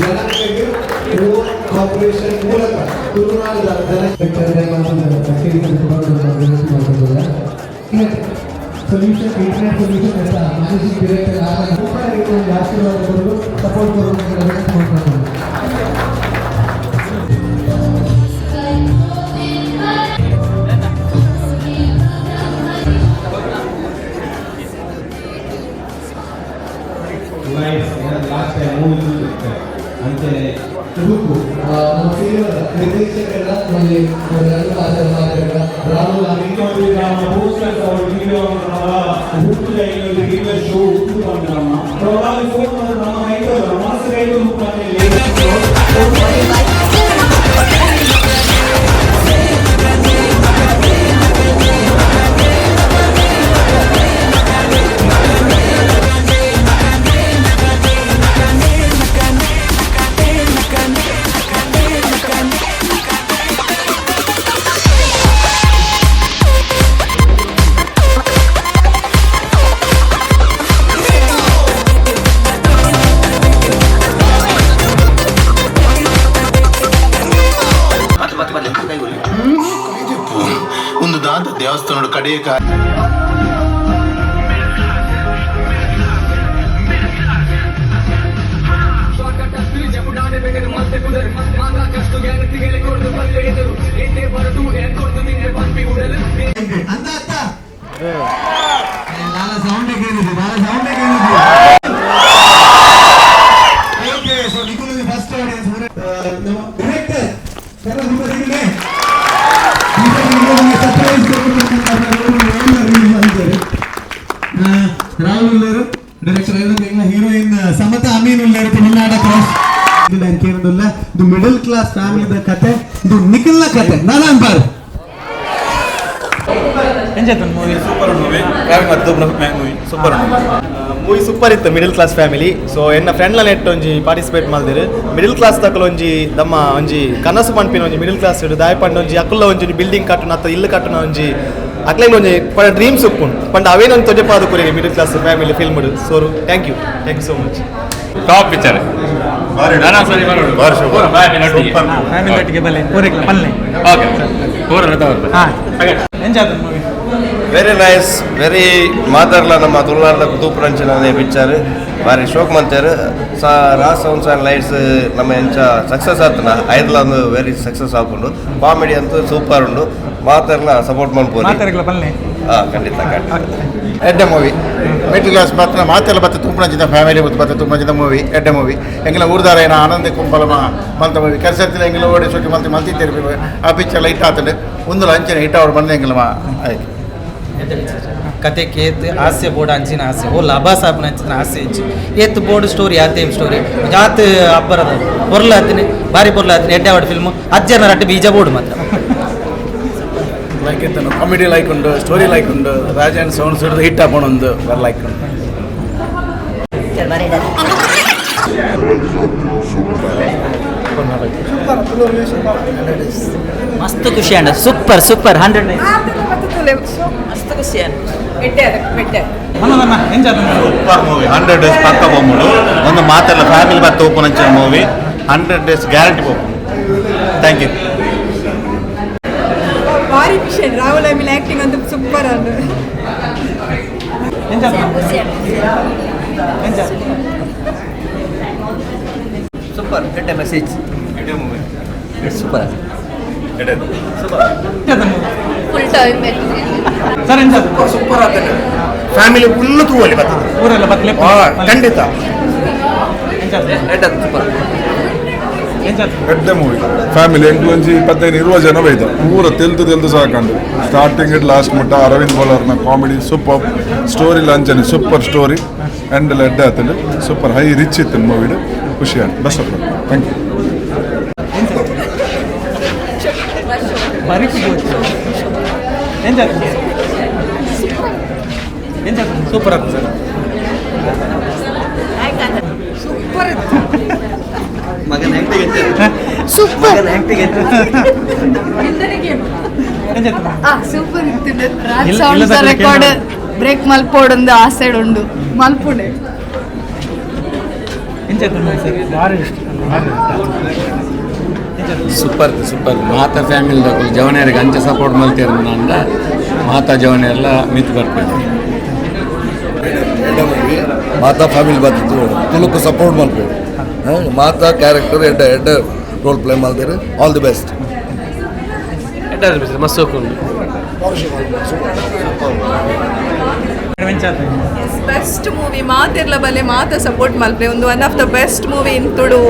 ಜನರಿಗೆ ಕಾರ್ಪೊರೇಷನ್ ಮೂಲಕ ತುಳುನಾಡಿನ ಜನ solution internet solution ಅಂತ ಮ್ಯಾನೇಜಿಂಗ್ ಡೈರೆಕ್ಟರ್ ಆಶೀರ್ವಾದ ಕೊಡಲು ಸಪೋರ್ಟ್ ಕೊಡಲು. Last time movie ಅಂಚನೆ ತುಳುಕು ನಮ್ಮ ಸಿನಿಮಾದ ನಿರ್ದೇಶಕರ ಒಂದು ರಾಹುಲ್ ಶೋ பெரிய ರಾಹುಲ್ ಡೈರೆಕ್ಟರ್ ಹೀರೋಯಿನ್ ಸಮತಾ ಅಮೀನ್ ಉಳ್ಳೇರು ತಮಿಳ್ನಾಡ ಕ್ರಾಸ್ ಇದು middle class family ಕತೆ, ಇದು ನಿಖಿಲ್ನ ಕತೆ. ನಾನು ಅನ್ಬಾರ್ movie super movie super movie super ಇತ್ತು. Middle class family. So ಎನ್ನ ಫ್ರೆಂಡ್ಲ ನೆಟ್ ಒಂಜಿ ಪಾರ್ಟಿಸಿಪೇಟ್ ಮಲ್ದಿರು. ಮಿಡಲ್ ಕ್ಲಾಸ್ ತಕಲ್ ಒಂಜಿ ದಮ್ಮ ಒಂಜಿ ಕನಸು ಪನ್ಪಿನ ಒಂಜಿ ಮಿಡಲ್ ಕ್ಲಾಸ್ ದಾಯ ಪಂಡ ಒಂಜಿ ಅಕುಲ್ಲ ಒಂಜಿ ಬಿಲ್ಡಿಂಗ್ ಕಟ್ಟುನ ಅತ್ತ ಇಲ್ಲು ಕಟ್ಟುನ ಒಂಜಿ ಅಕ್ಲೆಗ್ ಒಂಜಿ ಪಂಡ ಡ್ರೀಮ್ಸ್ ಉಪ್ಪುಂಡು ಪಂಡ ಅವೇನೊಂದು ತೊಜಪಾದ ಕುರಿ middle class family film. So thank you, thank you so much. Top picture. Very nice, very ಮಾತಾಡ್ಲ ನಮ್ಮ ತುಳುನಾಡ ತೂಪುರಂಚಿನ ಪಿಕ್ಚರ್ ಬಾರಿ ಶೋಕ್ ಮಂತೇರು. ರಾ sounds and lights ನಮ್ಮ ಎಂಚ ಸಕ್ಸಸ್ ಆತನ ಐದ್ಲ ಒಂದು ವೆರಿ ಸಕ್ಸಸ್ ಆಪುಂಡು. ಕಾಮಿಡಿ ಅಂತೂ ಸೂಪರ್ ಉಂಡು. ಮಾತಾಡ್ಲ ಸಪೋರ್ಟ್ ಮನ್ಪೋಲಿ. ಹಾಂ, ಖಂಡಿತ ಖಂಡಿತ. ಎಡ್ಡೆ movie. Middle class ಬತ್ತ ಮಾತೆಲ್ಲ ಬತ್ತ ತೂಪುರಂಚಿನ ಫ್ಯಾಮಿಲಿ ಬತ್ತ ತೂಪುರಂಚಿನ ಮೂವಿ ಎಡ್ಡೆ ಮೂವಿ. ಎಂಗಲ ಊರ್ದಾರ ಏನ ಆನಂದ ಕುಂಪಲಮ ಮಲ್ತ ಮೂವಿ ಕೆಲಸ ಎಂಗಲ ಓಡಿ ಸೊಟ್ಟಿ ಮಲ್ತಿ ಮಲ್ತಿದ್ದೇರು. ಆ ಪಿಕ್ಚರ್ ಹಿಟ್ ಆತಂಡು ಒಂದು ಅಂಚನೆ ಹಿಟ್ ಅವ್ರು ಬಂದ ಎಂಗಲ ಆಯ್ತು. ಕತೆ ಕೇತ್ ಹಾಸ್ಯ ಬೋರ್ಡ್ ಅಂಚಿನ ಹಾಸ್ಯ ಓ ಲಭಾ ಸಾಬ್ನ ಅಂಚಿನ ಹಾಸ್ಯ ಇಂಚು ಏತ್ ಬೋರ್ಡ್ ಸ್ಟೋರಿ ಆತೇಮ್ ಸ್ಟೋರಿ ಜಾತ್ ಅಬ್ಬರದ ಪೊರ್ಲಾತಿನಿ ಬಾರಿ ಪೊರ್ಲಾತಿನಿ ಎಡ್ಡೆ ಅವಡ್ ಫಿಲ್ಮ್ ಅಜ್ಜನ ರಡ್ಡು ಬೀಜ ಬೋರ್ಡ್ ಮಾತ್ರ ಲೈಕ್ ಇತ್ತು. ಕಾಮಿಡಿ ಲೈಕ್ ಉಂಡು, ಸ್ಟೋರಿ ಲೈಕ್ ಉಂಡು. ರಾಜ್ and sounds hit ಆಪಣ ಒಂದು ಬರ್ ಲೈಕ್ ಉಂಡು. ಮಸ್ತ್ ಖುಷಿ ಅಂಡ ಸೂಪರ್ ಸೂಪರ್ 100. ಮಸ್ತ್ ಖುಷಿ ಅಂಡ super movie. 100 days ಪಕ್ಕ ಬೊಮ್ಮುಡು ಒಂದು ಮಾತೆಲ್ಲ ಫ್ಯಾಮಿಲಿ ಬತ್ತ ಓಪನ್ ಅಂಚಿನ movie. 100 days guarantee ಪೋಪುಂಡು. Thank you. ಭಾರಿ ಖುಷಿ ರಾಹುಲ್ I mean acting ಅಂತೂ ಸೂಪರ್ ಅಂಡು. ಸೂಪರ್ ಎಡ್ಡೆ message movie super super full time sir. Super ಆತನೆ ಫ್ಯಾಮಿಲಿ ಫುಲ್ ತೂವಲ್ಲಿ ಬರ್ತದೆ. ಊರೆಲ್ಲ ಬತ್ತಲೆ ಖಂಡಿತ. ಸೂಪರ್ ಎಡ್ಡೆ ಮೂವಿ. ಫ್ಯಾಮಿಲಿ ಎಂಕ್ಲು ಒಂಜಿ 15 20 ಜನ ಬೈದ ಪೂರ ತೆಲ್ದು ತೆಲ್ದು ಸಾಕಂಡು. ಸ್ಟಾರ್ಟಿಂಗ್ ಇಡ್ ಲಾಸ್ಟ್ ಮುಟ್ಟ ಅರವಿಂದ್ ಬೋಲರ್ನ comedy super, story ಅಂಚನೆ super story and ಎಡ್ಡೆ ಆತಂಡು. Super high rich ಇತ್ತು ಮೂವಿಡು. ಖುಷಿ ಆಯ್ತು. Best of thank you. Super ಆಗ್ತದೆ ಸರ್. ಸೂಪರ್ ಮಗನ ಆಕ್ಟಿಂಗ್ ಸೂಪರ್ ಮಗನ ಆಕ್ಟಿಂಗ್ ಸೂಪರ್ ಇತ್ತು. ರಾಜ್ sounds record break ಮಲ್ಪೋಡೊಂದು ಆಸೆ ಉಂಡು ಮಲ್ಪುಂಡೆ. Super super. ಮಾತಾ ಫ್ಯಾಮಿಲಿ ದಕುಲು ಜವನಿಯರಿಗೆ ಅಂಚೆ ಸಪೋರ್ಟ್ ಮಲ್ತೇರು ಅಂದ ಮಾತಾ ಜವನಿಯರೆಲ್ಲ ಮಿತ್ ಬರ್ಪೇರು. ಮಾತಾ ಫ್ಯಾಮಿಲಿ ಬತ್ತಿತ್ತು ತುಳುಕು ಸಪೋರ್ಟ್ ಮಲ್ಪೇರು. ಮಾತಾ ಕ್ಯಾರೆಕ್ಟರ್ ಎಡ್ಡೆ ಎಡ್ಡೆ ರೋಲ್ ಪ್ಲೇ ಮಲ್ತೇರು. All the best. ಎಡ್ಡೆ ಮಸ್ತ್ ಉಂಡು. ಬೆಸ್ಟ್ ಮೂವಿ ಮಾತಿರ್ಲ ಬಲೆ ಮಾತ ಸಪೋರ್ಟ್ ಮಲ್ಪೆ ಒಂದು one of the best movie in Tulu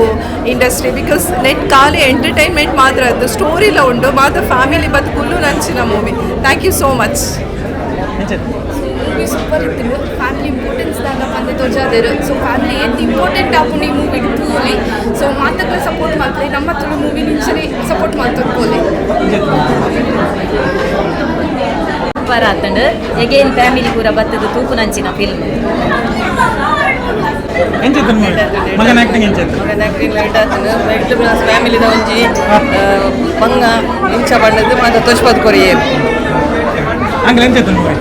industry. Because net ಖಾಲಿ ಎಂಟರ್ಟೈನ್ಮೆಂಟ್ ಮಾತ್ರ ಅದು ಸ್ಟೋರಿಲ ಉಂಡು. ಮಾತ ಫ್ಯಾಮಿಲಿ ಬತ್ Kullu ನಂಚಿನ movie. Thank you so much. Movie super ಇತ್ತು. ಫ್ಯಾಮಿಲಿ ಇಂಪಾರ್ಟೆನ್ಸ್ ದಾಗ ಪಂದೆ ತೋಜಾದೇರು. ಸೊ ಫ್ಯಾಮಿಲಿ ಏತ್ ಇಂಪಾರ್ಟೆಂಟ್ ಆಪುಂಡು ಈ ಮೂವಿ ತೂಲಿ. ಸೊ ಮಾತಕ್ಲ ಸಪೋರ್ಟ್ ಮಾಡ್ತಾರೆ ನಮ್ಮ ತುಳು ಮೂವಿ ನಿಂಚನೆ ಸಪೋರ್ಟ್ ಮಾಡ್ತಾರೆ. ಸೂಪರ್ ಆತಂಡು. ಎಗೇನ್ ಫ್ಯಾಮಿಲಿ ಪೂರ ಬತ್ತದ ತೂಪುನಂಚಿನ ಫಿಲ್ಮ್. ಮಗನ ಆಕ್ಟಿಂಗ್ ಎಂಚ? ಮಗನ ಆಕ್ಟಿಂಗ್ ಲೈಟ್ ಆತಂಡು. ಮಿಡ್ಲ್ ಕ್ಲಾಸ್ ಫ್ಯಾಮಿಲಿದ ಒಂಜಿ ಬಂಗ ಇಂಚ ಬಣ್ಣದ ಮಾತ ತೋಜ್ಪದ್ ಕೊರಿಯೇ. ಅಂಕಲ್ ಎಂಚ ಮೂವಿ?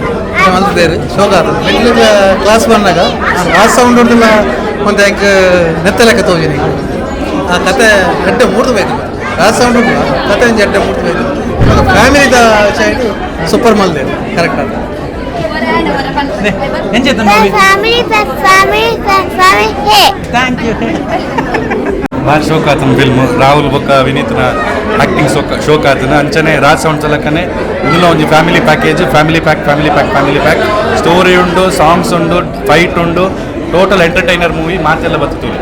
ಮಲ್ತದೇರು ಶೋಕ ಮಿಡ್ಲ್ ಕ್ಲಾಸ್ ಬಂದಾಗ ಆ ಸೌಂಡ್ ಉಂಟಲ್ಲ ಒಂದು ಹೆಂಗೆ ನೆತ್ತ ಲೆಕ್ಕ ತೋಜಿನಿ. ಆ ಕತೆ ಎಡ್ಡೆ ಮೂರ್ದು ಬೇಕು. ಆ ಸೌಂಡ್ ಉಂಟು ಕತೆ ಒಂಜಿ ಎಡ್ಡೆ ಮೂರ್ದು ಬೇಕು. ಫ್ಯಾಮಿಲಿದ ಚೈಲ್ಡ್ ಸೂಪರ್ ಮಲ್ದೇರು. ಕರೆಕ್ಟ್ ಆತ ಎಂಚೆತ್ತ movie family family family hey thank you. ಭಾರಿ ಶೋಕ್ ಆತನ ಫಿಲ್ಮ್. ರಾಹುಲ್ ಬೊಕ್ಕ ವಿನೀತ್ನ ಆಕ್ಟಿಂಗ್ ಶೋಕ್ ಶೋಕ್ ಆತನ. ಅಂಚನೆ ರಾಜ್ ಸೌಂಡ್ ಚಲಕನೆ ಇಂದುಲ ಒಂಜಿ family package, family pack, family pack, family pack. Story ಉಂಡು, ಸಾಂಗ್ಸ್ ಉಂಡು, ಫೈಟ್ ಉಂಡು, ಟೋಟಲ್ ಎಂಟರ್ಟೈನರ್ ಮೂವಿ. ಮಾತೆಲ್ಲ ಬರ್ತದೆ.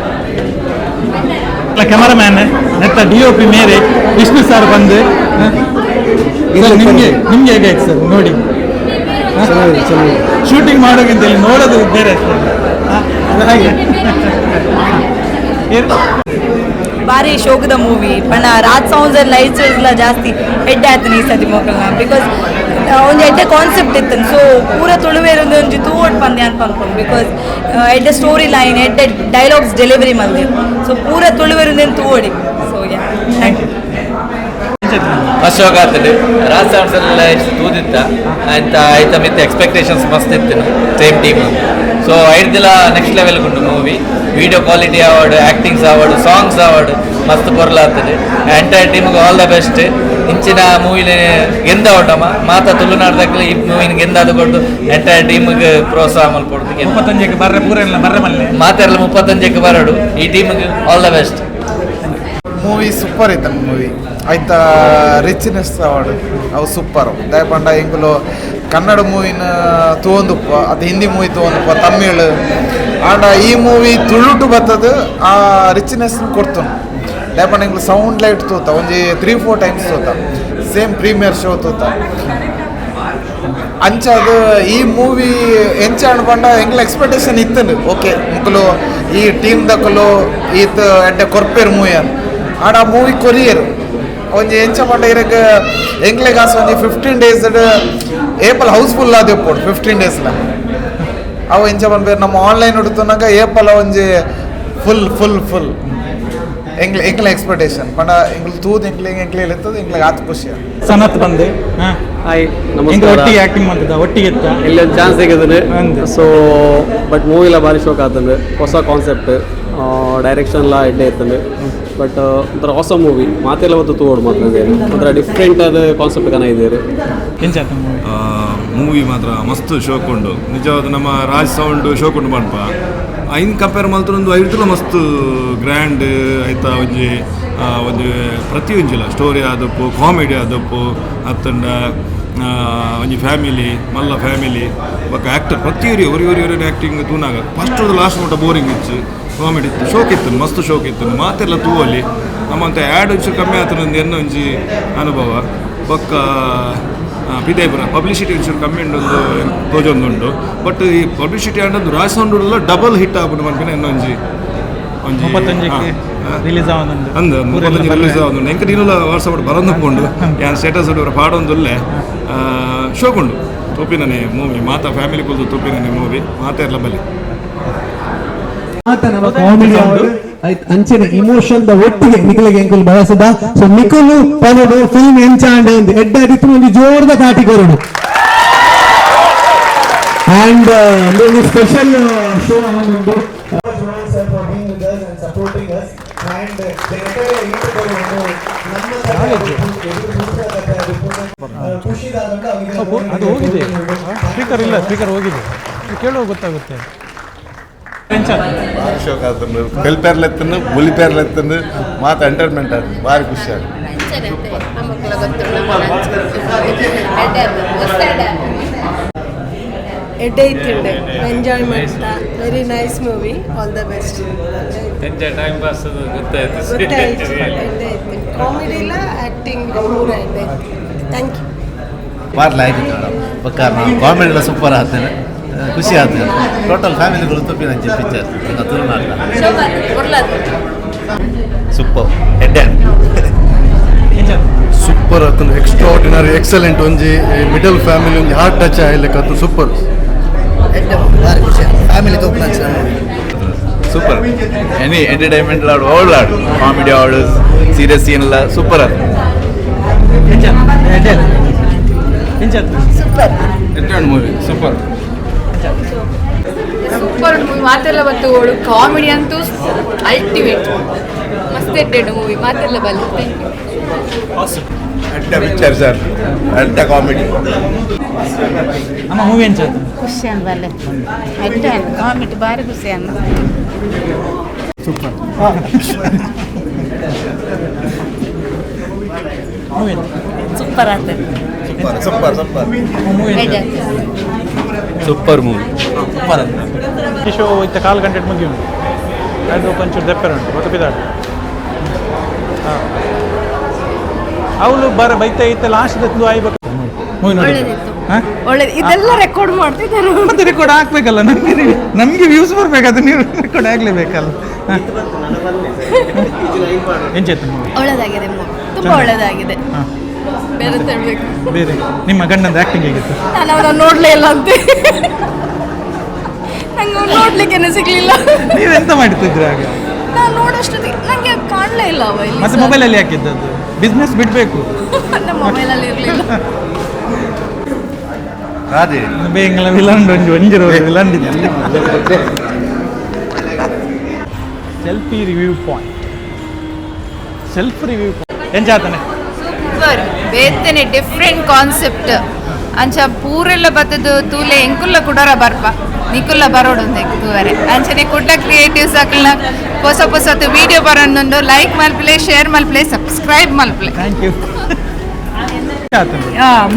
ಕ್ಯಾಮರಾಮ್ಯಾನ್ ನೆತ್ತ ಡಿಒಪಿ ಮೇರೆ ವಿಷ್ಣು ಸರ್ ಬಂದು. ಸರ್, ನಿಮಗೆ ನಿಮ್ಗೆ ಹೇಗಾಯ್ತು ಸರ್ ನೋಡಿ? ಶೂಟಿಂಗ್ ಮಾಡೋಕ್ಕಿಂತ ಇಲ್ಲಿ ನೋಡೋದು ಬೇರೆ ಅದು ಹಾಗೆ. ಭಾರಿ ಶೋಕದ ಮೂವಿ ಪಂಡ ರಾಜ್ ಸೌಂಡ್ಸ್ ಆ್ಯಂಡ್ ಲೈಟ್ಸ್ ಎಲ್ಲ ಜಾಸ್ತಿ ಎಡ್ಡೆ ಆತನ ಈ ಸತಿ ಮಕ್ಕಳನ್ನ, ಬಿಕಾಸ್ ಒಂಜಿ ಎಡ್ಡೆ ಕಾನ್ಸೆಪ್ಟ್ ಇತ್ತು. ಸೊ ಪೂರ ತುಳುವೇರೊಂದು ಒಂಜಿ ತೂವೊಡ್ ಪಂದ್ಯ ಅಂತ ಪನ್ಪುಂಡು, ಬಿಕಾಸ್ ಎಡ್ಡೆ ಸ್ಟೋರಿ ಲೈನ್, ಎಡ್ಡೆ ಡೈಲಾಗ್ಸ್ ಡೆಲಿವರಿ ಮಲ್ದೆ. ಸೊ ಪೂರ ತುಳುವೇರೊಂದೇನು ತೂವೊಡಿ. So yeah, thank you. ಮಸ್ತ್ ಆತಂಡು. ರಾಜ್ ಸೌಂಡ್ಸ್ ಎಲ್ಲ ತೂದಿತ್ತ ಅಂತ ಆಯ್ತ ಮಿತ್ತ ಎಕ್ಸ್ಪೆಕ್ಟೇಷನ್ಸ್ ಮಸ್ತ್ ಇತ್ತು, ಸೇಮ್ ಟೀಮ್. ಸೊ ಐಡ್ದಿಲ ನೆಕ್ಸ್ಟ್ ಲೆವೆಲ್ ಉಂಟು ಮೂವಿ. ವಿಡಿಯೋ ಕ್ವಾಲಿಟಿ ಆವಡ್, ಆ್ಯಕ್ಟಿಂಗ್ಸ್ ಆವಡ್, ಸಾಂಗ್ಸ್ ಆವಡ್, ಮಸ್ತ್ ಪೊರ್ಲಾಗ್ತದೆ. ಎಂಟೈರ್ ಟೀಮ್ಗೆ ಆಲ್ the best. ಇಂಚಿನ ಮೂವಿಲಿ ಗೆಂದ ಉಂಟಮ್ಮ ಮಾತ ತುಳುನಾಡ್ದಾಗಲೇ ಈ ಮೂವಿನ ಗೆಂದಾದ ಕೊಟ್ಟು ಎಂಟೈರ್ ಟೀಮ್ಗೆ ಪ್ರೋತ್ಸಾಹ ಮಲ್ಪೊಡ್ದು. 35ಕ್ಕೆ ಬರ್ರೆ, ಪೂರ ಎಲ್ಲ ಬರ್ರೆ ಮಲ್ಲೆ. ಮಾತೆಲ್ಲ 35ಕ್ಕೆ ಬರಡು. ಈ ಟೀಮ್ಗೆ all the best. Movie super ಇತ್ತು ಮೂವಿ ಆಯ್ತಾ. ರಿಚ್ನೆಸ್ ಅವಾರ್ಡ್ ಅವು ಸೂಪರ್. ದಯಪಂಡ ಎಂಕುಲು ಕನ್ನಡ ಮೂವಿನ ತೂವೊಂದುಪ್ಪ ಅದು ಹಿಂದಿ ಮೂವಿ ತೂವೊಂದುಪ್ಪ, ತಮಿಳ್. ಆಂಡ ಈ ಮೂವಿ ತುಳುಟು ಬತ್ತದು ಆ ರಿಚ್ನೆಸ್ ಕೊಡ್ತನು. ದಯಪಂಡ ಎಂಕುಲು ಸೌಂಡ್ ಲೈಟ್ ತೂತ ಒಂಜಿ 3-4 ಟೈಮ್ಸ್ ತೂತ, ಸೇಮ್ ಪ್ರೀಮಿಯರ್ ಶೋ ತೂತ. ಅಂಚ ಅದು ಈ ಮೂವಿ ಎಂಚ ಪಂಡ ಎಂಕ್ಲ ಎಕ್ಸ್ಪೆಕ್ಟೇಷನ್ ಇತ್ತನು, ಓಕೆ ಮುಕ್ಕಲು ಈ ಟೀಮ್ ದಕ್ಕಲು ಈತ ಎಡ್ಡೆ ಕೊರ್ಪೇರ್ ಮೂವಿ ಅನ್. ಆಡ ಆ ಮೂವಿ ಕೊರಿಯರ್ ಒಂಜಿ ಎಂಚ ಪಂಡ ಇರಕ್ ಎಂಕ್ಲೆಗ್ ಆಸ ಒಂಜಿ 15 ಡೇಸ್ ಏಪಲ್ ಹೌಸ್ಫುಲ್ ಆದ ಇಪ್ಪೊಡು 15 ಡೇಸ್ಲ. ಅವು ಎಂಚ ಪನ್ಪೇರ್ ನಮ್ಮ ಆನ್ಲೈನ್ ಉಡುತ್ತನಾಗ ಏಪಲ್ ಒಂಜಿ ಫುಲ್ ಫುಲ್ ಫುಲ್ ಎಂಕ್ಲೆ ಎಂಕ್ಲೆ ಎಕ್ಸ್ಪೆಕ್ಟೇಷನ್ ಪಂಡ ಎಂಕ್ಲು ತೂದು ಎಂಕ್ಲೆ ಎಂಕ್ಲೆ ಇರ್ತದೆ, ಎಂಕ್ಲೆಗ್ ಆತ್ ಖುಷಿ. ಸನತ್ ಬಂದು. ಹಾಯ್. ಎಂಕ್ಲೆ ನಮಸ್ಕಾರ. ಒಟ್ಟಿಗೆ ಆಕ್ಟಿಂಗ್ ಮಾಡ್ತಿದ್ದ, ಒಟ್ಟಿಗೆ ಇತ್ತ. ಇಲ್ಲಿ ಒಂದು ಚಾನ್ಸ್ ಸಿಕ್ಕಿದ್ರೆ. ಸೊ ಬಟ್ ಮೂವಿಲ ಭಾರಿ ಶೋಕ್ ಆತಂದು. ಹೊಸ ಕಾನ್ಸೆಪ್ಟ್, ಡೈರೆಕ್ಷನ್ಲ ಎಡ್ಡೆ ಇತ್ತಂದು. ಬಟ್ ಒಂಥರ ಹೊಸ ಮೂವಿ ಮಾತೆಲ್ಲ ಮತ್ತು ತೂವೋಡು ಮಾತ್ರ ಒಂಥರ ಡಿಫ್ರೆಂಟ್ ಆದ ಕಾನ್ಸೆಪ್ಟ್ ಕನ ಇದೆ. ಎಂಚ ಮೂವಿ? ಮೂವಿ ಮಾತ್ರ ಮಸ್ತ್ ಶೋಕ್ ಉಂಡು. ನಿಜವಾದ ನಮ್ಮ ರಾಜ್ ಸೌಂಡ್ ಶೋಕ್ ಉಂಡು ಪನ್ಪ. ಐನ್ ಕಂಪೇರ್ ಮಲ್ತೊಂದು ಐಡ್ಲ ಮಸ್ತ್ ಗ್ರ್ಯಾಂಡ್ ಆಯ್ತಾ. ಒಂಜಿ ಒಂಜಿ ಪ್ರತಿ ಒಂಜಿಲ ಸ್ಟೋರಿ ಆದಪ್ಪು, ಕಾಮಿಡಿ ಆದಪ್ಪು, ಅತ್ತಂಡ ಒಂಜಿ ಫ್ಯಾಮಿಲಿ ಮಲ್ಲ ಫ್ಯಾಮಿಲಿ ಬೊಕ್ಕ ಆ್ಯಕ್ಟರ್ ಪ್ರತಿಯೊರಿ ಒರಿ ಒರಿ ಒರಿ ಆ್ಯಕ್ಟಿಂಗ್ ತೂನಾಗ ಫಸ್ಟ್ ಲಾಸ್ಟ್ ಮಟ್ಟ ಬೋರಿಂಗ್ ಇತ್ತು. ಕಾಮಿಡಿ ಇತ್ತು, ಶೋಕ್ ಇತ್ತು, ಮಸ್ತ್ ಶೋಕ್ ಇತ್ತು. ಮಾತೆಲ್ಲ ತೂವಲ್ಲಿ ನಮ್ಮಂತ ಆ್ಯಡ್ ಒಂಚೂರು ಕಮ್ಮಿ ಆತನೊಂದು ಎನ್ನ ಒಂಜಿ ಅನುಭವ. ಬೊಕ್ಕ ಪಿದೇಪುರ ಪಬ್ಲಿಸಿಟಿ ಒಂಚೂರು ಕಮ್ಮಿ ಉಂಡು ಒಂದು ತೋಜೊಂದುಂಡು. ಬಟ್ ಈ ಪಬ್ಲಿಸಿಟಿ ಆಂಡೊಂದು ರಾಜ್ ಸೌಂಡ್ ಡಬಲ್ ಹಿಟ್ ಆಪುಂಡು ಪನ್ಪಿನ ಎನ್ನೊಂಜಿ ಒಂಜಿ 35ಕ್ಕೆ ರಿಲೀಸ್ ಆವೊಂದುಂಡು. ಅಂದ್ 35 ರಿಲೀಸ್ ಆವೊಂದುಂಡು. ಎಂಕ್ ನೀನುಲ ವಾಟ್ಸಪ್ ಬರೊಂದು ಪೋಂಡು ಯಾನ್ ಸ್ಟೇಟಸ್ ಉಂಡು ಪಾಡೊಂದುಲ್ಲೆ. ಶೋಕುಂಡು ತೂಪಿನನೆ ಮೂವಿ. ಮಾತಾ ಫ್ಯಾಮಿಲಿ ಕುಲ್ದು ತೂಪಿನನೆ ಮೂವಿ ಮಾತೆರ್ಲ ಬಲಿ. ಮಾತ ನಮ್ಮ ಕಾಮಿಡಿ ಅಂಚನೆ ಇಮೋಷನ್ ದ ಒಟ್ಟಿಗೆ ನಿಕಲೆಗೆ ಎಂಕುಲು ಬಯಸದ. ಸೊ ನಿಕುಲು ಪನೊಡು ಫಿಲ್ಮ್ ಎಂಚಾಂಡ್ ಅಂದ್ ಎಡ್ಡೆ ಆದಿತ್ತು ಒಂಜಿ ಜೋರ್ದ ತಾಟಿ ಕೊರೊಡು. ಅಂಡ್ ಒಂಜಿ ಸ್ಪೆಷಲ್ ಶೋ ಆವೊಂದುಂಡು. ಅದು ಹೋಗಿದೆ, ಸ್ಪೀಕರ್ ಇಲ್ಲ, ಸ್ಪೀಕರ್ ಹೋಗಿದೆ, ಕೇಳುವ ಗೊತ್ತಾಗುತ್ತೆ. ಭಾರಿ ಶೋಕ್ ಆತಂದು. ತೆಲ್ಪೇರ್ಲೆತ್ತಂದು ಬುಲಿಪೇರ್ಲೆತ್ತಂದು ಮಾತು ಎಂಟರ್ಟೈನ್ಮೆಂಟ್ ಆಯ್ತು. ಭಾರಿ ಖುಷಿ ಆಯ್ತು. ಎಡ್ಡೆ ಇತ್ತಿಂಡೆ ಎಂಜಾಯ್ ಮಾಡ್ತಾ. Very nice movie, all the best. Enjoy time pass ಗೊತ್ತಾಯ್ತು. ಗೊತ್ತಾಯ್ತು, ಎಡ್ಡೆ ಇತ್ತು. ಕಾಮಿಡಿ ಇಲ್ಲ, ಆ್ಯಕ್ಟಿಂಗ್ ಪೂರ ಎಡ್ಡೆ ಇತ್ತು. Thank you. ಭಾರಿ ಲಾಯ್ಕ್ ಮೇಡಮ್. ಬೊಕ್ಕ ಕಾಮಿಡಿ ಎಲ್ಲ ಸೂಪರ್ ಆಗ್ತದೆ, ಖುಷಿ ಆಗ್ತದೆ. ಟೋಟಲ್ ಫ್ಯಾಮಿಲಿಗಳು ತೂಪಿನಂಚೆ ಪಿಕ್ಚರ್ ತುಳುನಾಡ. ಸೂಪರ್ ಎಡ್ಡೆ. ಸೂಪರ್ ಆತಂದು, ಎಕ್ಸ್ಟ್ರಾರ್ಡಿನರಿ, ಎಕ್ಸಲೆಂಟ್. ಒಂಜಿ ಮಿಡಲ್ ಫ್ಯಾಮಿಲಿ ಒಂಜಿ ಹಾರ್ಟ್ ಟಚ್ ಆಯ್ಲೆಕ್ಕ ಆತು, ಸೂಪರ್. ಭಾರಿ ಖುಷಿ ಫ್ಯಾಮಿಲಿ ತೂಪಿನಂಚೆ ಮೂವಿ. ಸೂಪರ್. ಎನಿ ಎಂಟರ್ಟೈನ್ಮೆಂಟ್ ಆಡು, ಆಲ್ ಆಡು, ಕಾಮಿಡಿ ಆಡು, ಸೀರಿಯಸ್ ಸೀನ್ ಎಲ್ಲ ಸೂಪರ್ ಅದು. ಸೂಪರ್ ಎಡ್ಡೆ ಮೂವಿ, ಸೂಪರ್ ಸೂಪರ್ ಮೂವಿ. ಮಾತೆಲ್ಲ ಬತ್ತುಗಳು ಕಾಮಿಡಿ ಅಂತೂ ಅಲ್ಟಿಮೇಟ್. ಮಸ್ತ್ ಎಡ್ಡೆಡ್ ಮೂವಿ ಮಾತೆಲ್ಲ ಬಲ್ಲ. Thank you. ಅಡ್ಡ ಪಿಕ್ಚರ್ ಸರ್, ಅಡ್ಡ ಕಾಮಿಡಿ. ಅಮ್ಮ ಮೂವಿ ಎಂಚ ಖುಷಿ ಅಂದಲ್ಲ ಅಡ್ಡ ಕಾಮಿಡಿ ಭಾರಿ ಖುಷಿ ಅಂದ. Super movie. Super ಆಗ್ತದೆ. Super super super. Movie super movie. Super. Show ಇತ್ತ ಕಾಲು ಗಂಟೆ ಮುಗಿಯುಂಟು ಅದು ಒಂಚೂರು ದೆಪ್ಪರೆ ಉಂಟು ಗೊತ್ತಪಿದಾಡು. ಹಾಂ ಅವಳು ಬರ ಬೈತ ಇತ್ತ ಲಾಸ್ಟ್ ದತ್ತು ಆಯ್ಬೇಕು ಮೂವಿ ನೋಡಿ. ಒಳ್ಳೆ ಇದೆಲ್ಲ ರೆಕಾರ್ಡ್ ಮಾಡ್ತಿದ್ದಾರೆ. ಮತ್ತೆ ರೆಕಾರ್ಡ್ ಹಾಕ್ಬೇಕಲ್ಲ, ನಮಗೆ ನಮಗೆ ವ್ಯೂಸ್ ಬರ್ಬೇಕು, ಅದು ನೀವು ರೆಕಾರ್ಡ್ ಆಗಲೇಬೇಕಲ್ಲ. ಎಂಚಾಯ್ತು ಮೂವಿ? ಒಳ್ಳೆದಾಗಿದೆ ಮೂವಿ, ತುಂಬ ಒಳ್ಳೆದಾಗಿದೆ. ಬೇರೆ ತಳ್ಬೇಕು ಬೇರೆ ನಿಮ್ಮ ಗಂಡಂದು ಆ್ಯಕ್ಟಿಂಗ್ ಹೇಗಿತ್ತು? ನಾನು ಅವನ ನೋಡಲೇ ಇಲ್ಲ ಅಂತೆ, ನಂಗೆ ಅವ್ನು ನೋಡ್ಲಿಕ್ಕೇನೆ ಸಿಗ್ಲಿಲ್ಲ. ನೀವೆಂತ ಮಾಡ್ತಿದ್ರಿ ಆಗ? ನಾನು ನೋಡೋಷ್ಟೊತ್ತಿಗೆ ನನಗೆ ಕಾಣಲೇ ಇಲ್ಲ ಅವ ಇಲ್ಲಿ. ಮತ್ತೆ ಮೊಬೈಲಲ್ಲಿ ಹಾಕಿದ್ದದ್ದು? ಬಿಸ್ನೆಸ್ ಬಿಡಬೇಕು. ನಮ್ಮ ಮೊಬೈಲಲ್ಲಿ ಇರಲಿಲ್ಲ. ರಾಧೆ ಬೇಂಗಲ ವಿಲಂಡ್ ಒಂಜಿ ಒಂಜಿರೋ ವಿಲಂಡ್. Selfie review point, self review ಎಂಚಾತನೆ? Super ಬೇತನೆ different concept ಅಂಚ ಪೂರೆಲ್ಲ ಬತ್ತದು ತೂಲೆ ಎಂಕುಲ್ಲ ಕುಡರ ಬರ್ಪ ನಿಕುಲ್ಲ ಬರೋಡು ತೂವರೆ ಅಂಚನೆ ಕುಡ್ಲ ಕ್ರಿಯೇಟಿವ್ಸ್ ಅಕ್ಲನ ಹೊಸ ಹೊಸತು ವಿಡಿಯೋ ಬರೋದು ಲೈಕ್ ಮಲ್ಪಲೆ, ಶೇರ್ ಮಲ್ಪಲೆ, ಸಬ್ಸ್ಕ್ರೈಬ್ ಮಲ್ಪಲೆ. Thank you.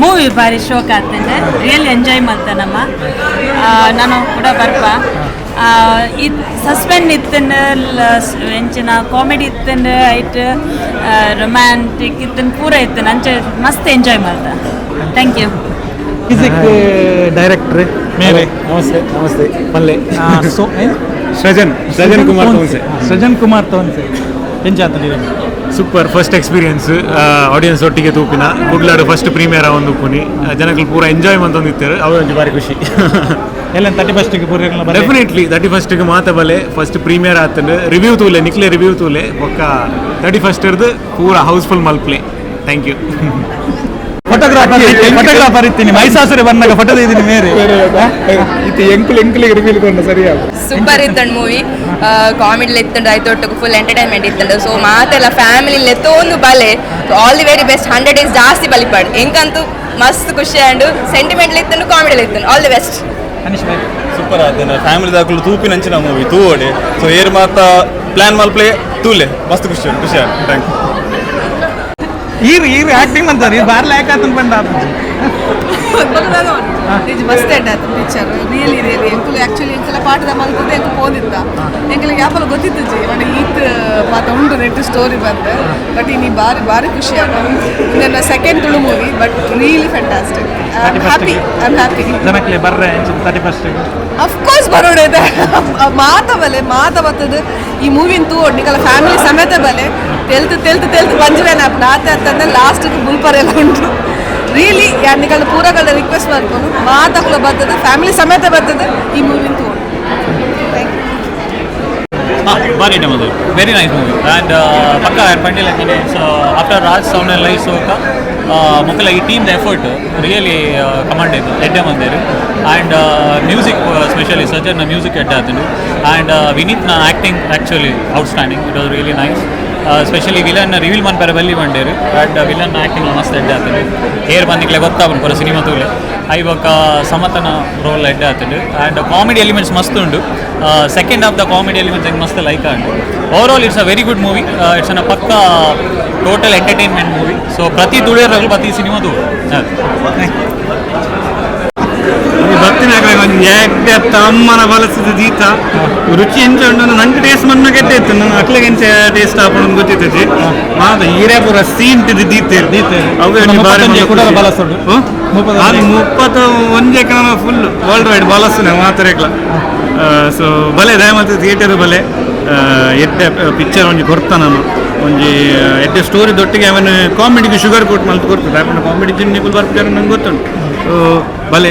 Movie ಭಾರಿ ಶೋಕ್ ಆಗ್ತದೆ, ರಿಯಲಿ ಎಂಜಾಯ್ ಮಾಡ್ತಾನಮ್ಮ. ನಾನು ಕೂಡ ಬರ್ಪ ಇತ್ ಸಸ್ಪೆಂಡ್ ಇತ್ತಂಡ, ಎಂಚಿನ ಕಾಮಿಡಿ ಇತ್ತಂಡ, ಐಟ್ ರೊಮ್ಯಾಂಟಿಕ್ ಇತ್ತನ್ ಪೂರ ಇತ್ತನ, ಅಂಚೆ ಮಸ್ತ್ ಎಂಜಾಯ್ ಮಾಡ್ತಾ. Thank you. Music director ಮೇರೆ. ನಮಸ್ತೆ ನಮಸ್ತೆ ಪಲ್ಲೆ. ಸೊ Srijan Srijan Kumar Tonse. Srijan Kumar Tonse ಎಂಚಾತನೆ? Super first experience audience ಒಟ್ಟಿಗೆ ತೂಪಿನ ಕುಡ್ಲಾಡು ಫಸ್ಟ್ ಪ್ರೀಮಿಯರ್ ಒಂದು ಉಪ್ಪುನಿ ಜನಗಳು ಪೂರ ಎಂಜಾಯ್ ಮಂತೊಂದಿತ್ತಾರೆ, ಅವು ಒಂಜಿ ಬಾರಿ ಖುಷಿ. ಎಲ್ಲ 31st ಪೂರ? ಡೆಫಿನೆಟ್ಲಿ 31st ಮಾತ ಬಲೆ, ಫಸ್ಟ್ ಪ್ರೀಮಿಯರ್ ಆತಂಡು ರಿವ್ಯೂ ತೂಲೆ, ನಿಕ್ಲೆ ರಿವ್ಯೂ ತೂಲೆ ಬೊಕ್ಕ 31st ಪೂರ ಹೌಸ್ಫುಲ್ ಮಲ್ಪ್ಲೆ. Thank you. Photographer photographer ಇತ್ತೀನಿ ಮೈಸಾಸುರೆ ಬಂದಾಗ ಫೋಟೋ ಇದ್ದೀನಿ ಮೇರೆ. ಇದು ಎಂಕುಲ್ ಎಂಕುಲಿಗೆ ರಿವ್ಯೂ ಕೊಂಡು ಸರಿಯಾ. ಸೂಪರ್ ಇತ್ತಂಡು ಮೂವಿ, ಕಾಮಿಡಿ ಇತ್ತಂಡು, ಆಯ್ತು ಫುಲ್ ಎಂಟರ್ಟೈನ್ಮೆಂಟ್ ಇತ್ತಂಡು. ಸೊ ಮಾತೆಲ್ಲ ಫ್ಯಾಮಿಲಿ ಲೆತ್ತೊಂದು ಬಲೆ, all the very best. 100 days ಜಾಸ್ತಿ ಬಲಿಪಾಡು ಎಂಕಂತೂ ಮಸ್ತ್ ಖುಷಿ ಆಂಡು, ಸೆಂಟಿಮೆಂಟ್ ಇತ್ತಂಡು, ಕಾಮಿಡಿ ಇತ್ತಂಡು. All the best. Anish Bhai. Super ಆತನ ಫ್ಯಾಮಿಲಿ ದಾಕುಲು ತೂಪಿನಂಚಿನ ಮೂವಿ ತೂವಡೆ. ಸೊ ಏರ್ ಮಾತ ಪ್ಲಾನ್ ಮಲ್ಪ್ಲೆ ತೂಲೆ ಮಸ್ತ್ ಖುಷಿ ಖುಷಿ ಆಯ್ತು. Thank you. ಈರ್ ಈರ್ ಆಕ್ಟಿಂಗ್ ಅಂತಾರೆ ಈ ಬಾರ್ಲೆ ಯಾಕಾತನ್ ಬಂದ. ನಿಜ ಮಸ್ತ್ ಎಡ್ಡ ಆಯ್ತು picture, really really. ಎಂಕುಲು ಆ್ಯಕ್ಚುಲಿ ಎಂಕೆಲ್ಲ ಪಾಠದ ಮಲ್ತದೆ ಎಂಕು ಪೋದಿತ್ತ ಎಂಕಲಿಗೆ ಯಾಪಲ ಗೊತ್ತಿತ್ತು ಜಿ ಬಟ್ ಈತ್ ಮಾತ ಉಂಟು ನೆಟ್ ಸ್ಟೋರಿ ಬಂದು. ಬಟ್ ಇನಿ ಬಾರಿ ಬಾರಿ ಖುಷಿ ಆಗ. ನನ್ನ second Tulu movie, but really fantastic. I am happy, I am happy. ಜನಕ್ಲೆ ಬರ್ರೆ 31st? Of course ಬರೋಣ ಇದೆ ಮಾತ ಬಲೆ ಮಾತ ಬರ್ತದೆ ಈ ಮೂವಿನ ತೂ ನಿಕಲ ಫ್ಯಾಮಿಲಿ ಸಮೇತ ಬಲೆ ತೆಲ್ತು ತೆಲ್ತು ತೆಲ್ತು ಬಂಜುವೇನ ಆತ ಅಂತಂದ್ರೆ ಲಾಸ್ಟ್ಗೆ ಬುಲ್ಪರೆಲ್ಲ ಉಂಟು. ರಿಯಲಿ ಯಾರು ಪೂರಗಳ ರಿಕ್ವೆಸ್ಟ್ ಮಾಡ್ಕೊಂಡು ಮಾತಕ್ಕೂ ಬರ್ತದೆ, ಫ್ಯಾಮಿಲಿ ಸಮೇತ ಬರ್ತದೆ ಈ ಮೂವಿನ ತೂ. Thank you. ಭಾರಿ ಅದು very nice movie and ಪಕ್ಕ ಪಂಡಿಲ್. So after Raj sound and light ಸೋಕ ಮೊಕ್ಕಲ ಈ team effort really command ಇತ್ತು ಎಡ್ಡೆ ಮಂದೇರು. And music specially ಸಜನ್ನ music ಎಡ್ಡೆ ಆತನು. ಆ್ಯಂಡ್ ವಿನೀತ್ನ acting actually outstanding, it was really nice. Specially villain reveal ಮನ್ಪೆರೆ ಬಲ್ಲಿ ಬಂಡೇರು and villain acting ಮಸ್ತ್ ಎಡ್ಡೆ ಆತನು. ಏರ್ ಬಂದಿಕ್ಲೆ ಗೊತ್ತಾಪುಂಡು ಪೂರ ಸಿನಿಮಾ ತೂಲೆ. I ಬೊಕ್ಕ ಸಮತನ ರೋಲ್ ಎಡ್ಡೆ ಆತುಂಡು and comedy elements ಮಸ್ತ್ ಉಂಡು. Second of the comedy elements ಹೆಂಗೆ ಮಸ್ತ್ like ಆಂಡು. Overall it's a very good movie, it's an ಪಕ್ಕ total entertainment movie. So ಪ್ರತಿ ತುಳಿಯರ್ಗಳು ಪ್ರತಿ ಸಿನಿಮಾ ತೂ. ಭಕ್ತಿನ ಎಡ್ಡೆ ತಮ್ಮನ ಬಳಸಿದ ದೀತ ರುಚಿ ಎಂಚ ಉಂಟು ನಂಗೆ ಟೇಸ್ಟ್ ಮನ್ನ ಕೆಟ್ಟ ಇತ್ತು, ನನ್ನ ಅಕ್ಲೆಗೆ ಎಂಚ ಟೇಸ್ಟ್ ಆಪಣ ಗೊತ್ತಿತ್ತು. ಮಾತ ಈರೇ ಪೂರ ಸೀನ್ ದೀತೆ ಅವೇ ಮುಪ್ಪತ್ತ ಒಂಜೆಕ್ full world wide ಬಳಸುನೆ ಮಾತ್ರ. ಸೊ ಬಲೆ ದಯಮಾಲ್ತ ಥಿಯೇಟರ್ ಬಲೆ ಎಡ್ಡೆ ಪಿಕ್ಚರ್ ಒಂಜಿ ಕೊರ್ತ ನಾನು ಒಂಜಿ ಎಡ್ಡೆ ಸ್ಟೋರಿ ದೊಟ್ಟಿಗೆ ಅವನು ಕಾಮಿಡಿಗೆ ಶುಗರ್ ಕೋಟ್ ಮಲ್ತು ಕೊಡ್ತದೆ. ಅವನ ಕಾಮಿಡಿ ಜಿನ್ನಿಗೂ ಬರ್ತಾರೆ ನಂಗೆ ಗೊತ್ತುಂಟು. ಸೊ ಬಲೆ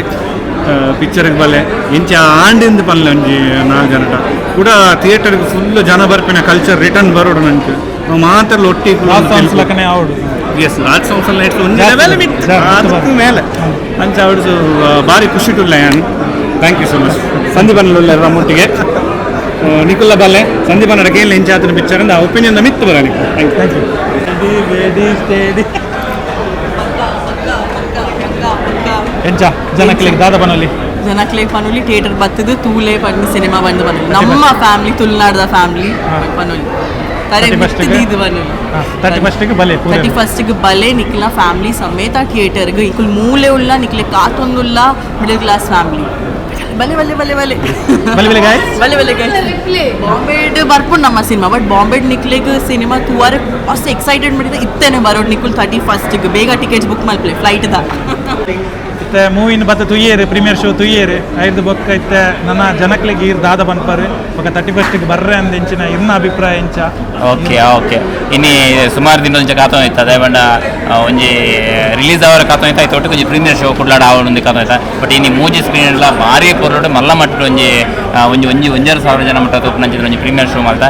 ಪಿಕ್ಚರ್ಗೆ ಬಲೆ ಇಂಚ ಆಂಡಿಂದ ಪಲ್ಲೆ ಒಂಜಿ ನಾಲ್ಕು ಜನಟ ಕೂಡ ಥಿಯೇಟರ್ಗೆ ಫುಲ್ ಜನ ಬರ್ಪಿನ ಕಲ್ಚರ್ ರಿಟರ್ನ್ ಬರೋಡು ನಂಗೆ ನಾವು ಮಾತ್ರ ಒಟ್ಟಿ ಎಸ್ ರಾಜ್ ಸೌಂಡ್ಸ್ ಎಲ್ಲ ಒಂದು ಲೆವೆಲ್ ಮಿತ್ತು ಮೇಲೆ ಅಂಚ ಅವಡು ಭಾರಿ ಖುಷಿ ಟುಲ್ಲ ಯಾನ್. Thank you so much. Sandeepana ರಮ್ಮೊಟ್ಟಿಗೆ ನಿಕುಲ್ಲ ಬಲ್ಲೆ ಸಂದೀಪನ ಕೇಳಿ ಎಂಚಾತನ ಪಿಕ್ಚರ್ ಅಂದ ಒಪಿನಿಯನ್ ಮಿತ್ತು ಬರ. Thank you. Thank you. ಎಂಚ ಜನಕ್ಲೆಗ್ ದಾದ ಬನೊಲಿ ಜನಕ್ಲೆಗ್ ಪನೊಲಿ ಥಿಯೇಟರ್ ಬತ್ತದು ತೂಲೆ ಪಂದ್ ಸಿನಿಮಾ ಬಂದು ಬನೊಲಿ ನಮ್ಮ ಫ್ಯಾಮಿಲಿ ತುಳುನಾಡ್ದ ಫ್ಯಾಮಿಲಿ ಪನೊಲಿ ತರೆ ಮಿತ್ತ್ ಬನೊಲಿ 31st ಗೆ ಬಲೆ 31st ಗೆ ಬಲೆ ನಿಕ್ಲ ಫ್ಯಾಮಿಲಿ ಸಮೇತ ಥಿಯೇಟರ್ ಗೆ ಇಕುಲ್ ಮೂಲೆ ಉಲ್ಲ ನಿಕ್ಲೆ ಕಾತೊಂದುಲ್ಲ middle class family ಬಲೆ ಬಲೆ ಬಲೆ ಬಲೆ ಬಲೆ ಬಲೆ ಗಾಯ್ಸ್ ಬಲೆ ಬಲೆ ಗಾಯ್ಸ್ ಬಾಂಬೆ ಬರ್ಪುಂಡು ನಮ್ಮ ಸಿನಿಮಾ ಬಟ್ ಬಾಂಬೆ ನಿಕ್ಲೆಗ್ ಸಿನಿಮಾ ತೂವಾರೆ ಮಸ್ತ್ ಎಕ್ಸೈಟೆಡ್ ಮಾಡಿದ ಇತ್ತೇನೆ ಬರೋಡು ನಿಕುಲ್ 31st ಗೆ ಬೇಗ ಟಿಕೆಟ್ಸ್ ಬುಕ್ ಮಲ್ಪಲೆ ಫ್ಲೈಟ್ the ಇತ್ತೆ ಮೂವಿನ ಬತ್ತ ತುಯ್ಯೇರು ಪ್ರೀಮಿಯರ್ ಶೋ ತುಯ್ಯೇರು ಐದು ಬೊಕ್ಕ ಇತ್ತೆ ನನ್ನ ಜನಕ್ಲೆಗ್ ಈರ್ ದಾದ ಬನ್ಪಾರು ಬೊಕ್ಕ 31st ಗೆ ಬರ್ರೆ ಅಂದ್ ಎಂಚಿನ ಇರ್ನ ಅಭಿಪ್ರಾಯ ಎಂಚ ಓಕೆ ಓಕೆ ಇನಿ ಸುಮಾರು ದಿನ ಒಂಜಿ ಕಾತೊಂದು ಇತ್ತು ಅದೇ ಬಂಡ ಒಂಜಿ ರಿಲೀಸ್ ಅವರ ಕಾತೊಂದು ಇತ್ತು ಐತ ಒಟ್ಟಿಗೆ ಒಂಜಿ ಪ್ರೀಮಿಯರ್ ಶೋ ಕುಡ್ಲಾಡ ಆವೊಂದು ಕಾತೊಂದು ಇತ್ತ ಬಟ್ ಇನಿ ಮೂಜಿ ಸ್ಕ್ರೀನ್ ಎಲ್ಲ ಭಾರಿ ಪೊರ್ಲುಡು ಮಲ್ಲ ಮಟ್ಟದ ಒಂಜಿ ಒಂಜಿ ಒಂಜಿ 1,500 ಜನ ಮಟ್ಟ ತೂಪುನಂಚಿನ ಒಂಜಿ ಪ್ರೀಮಿಯರ್ ಶೋ ಮಲ್ತ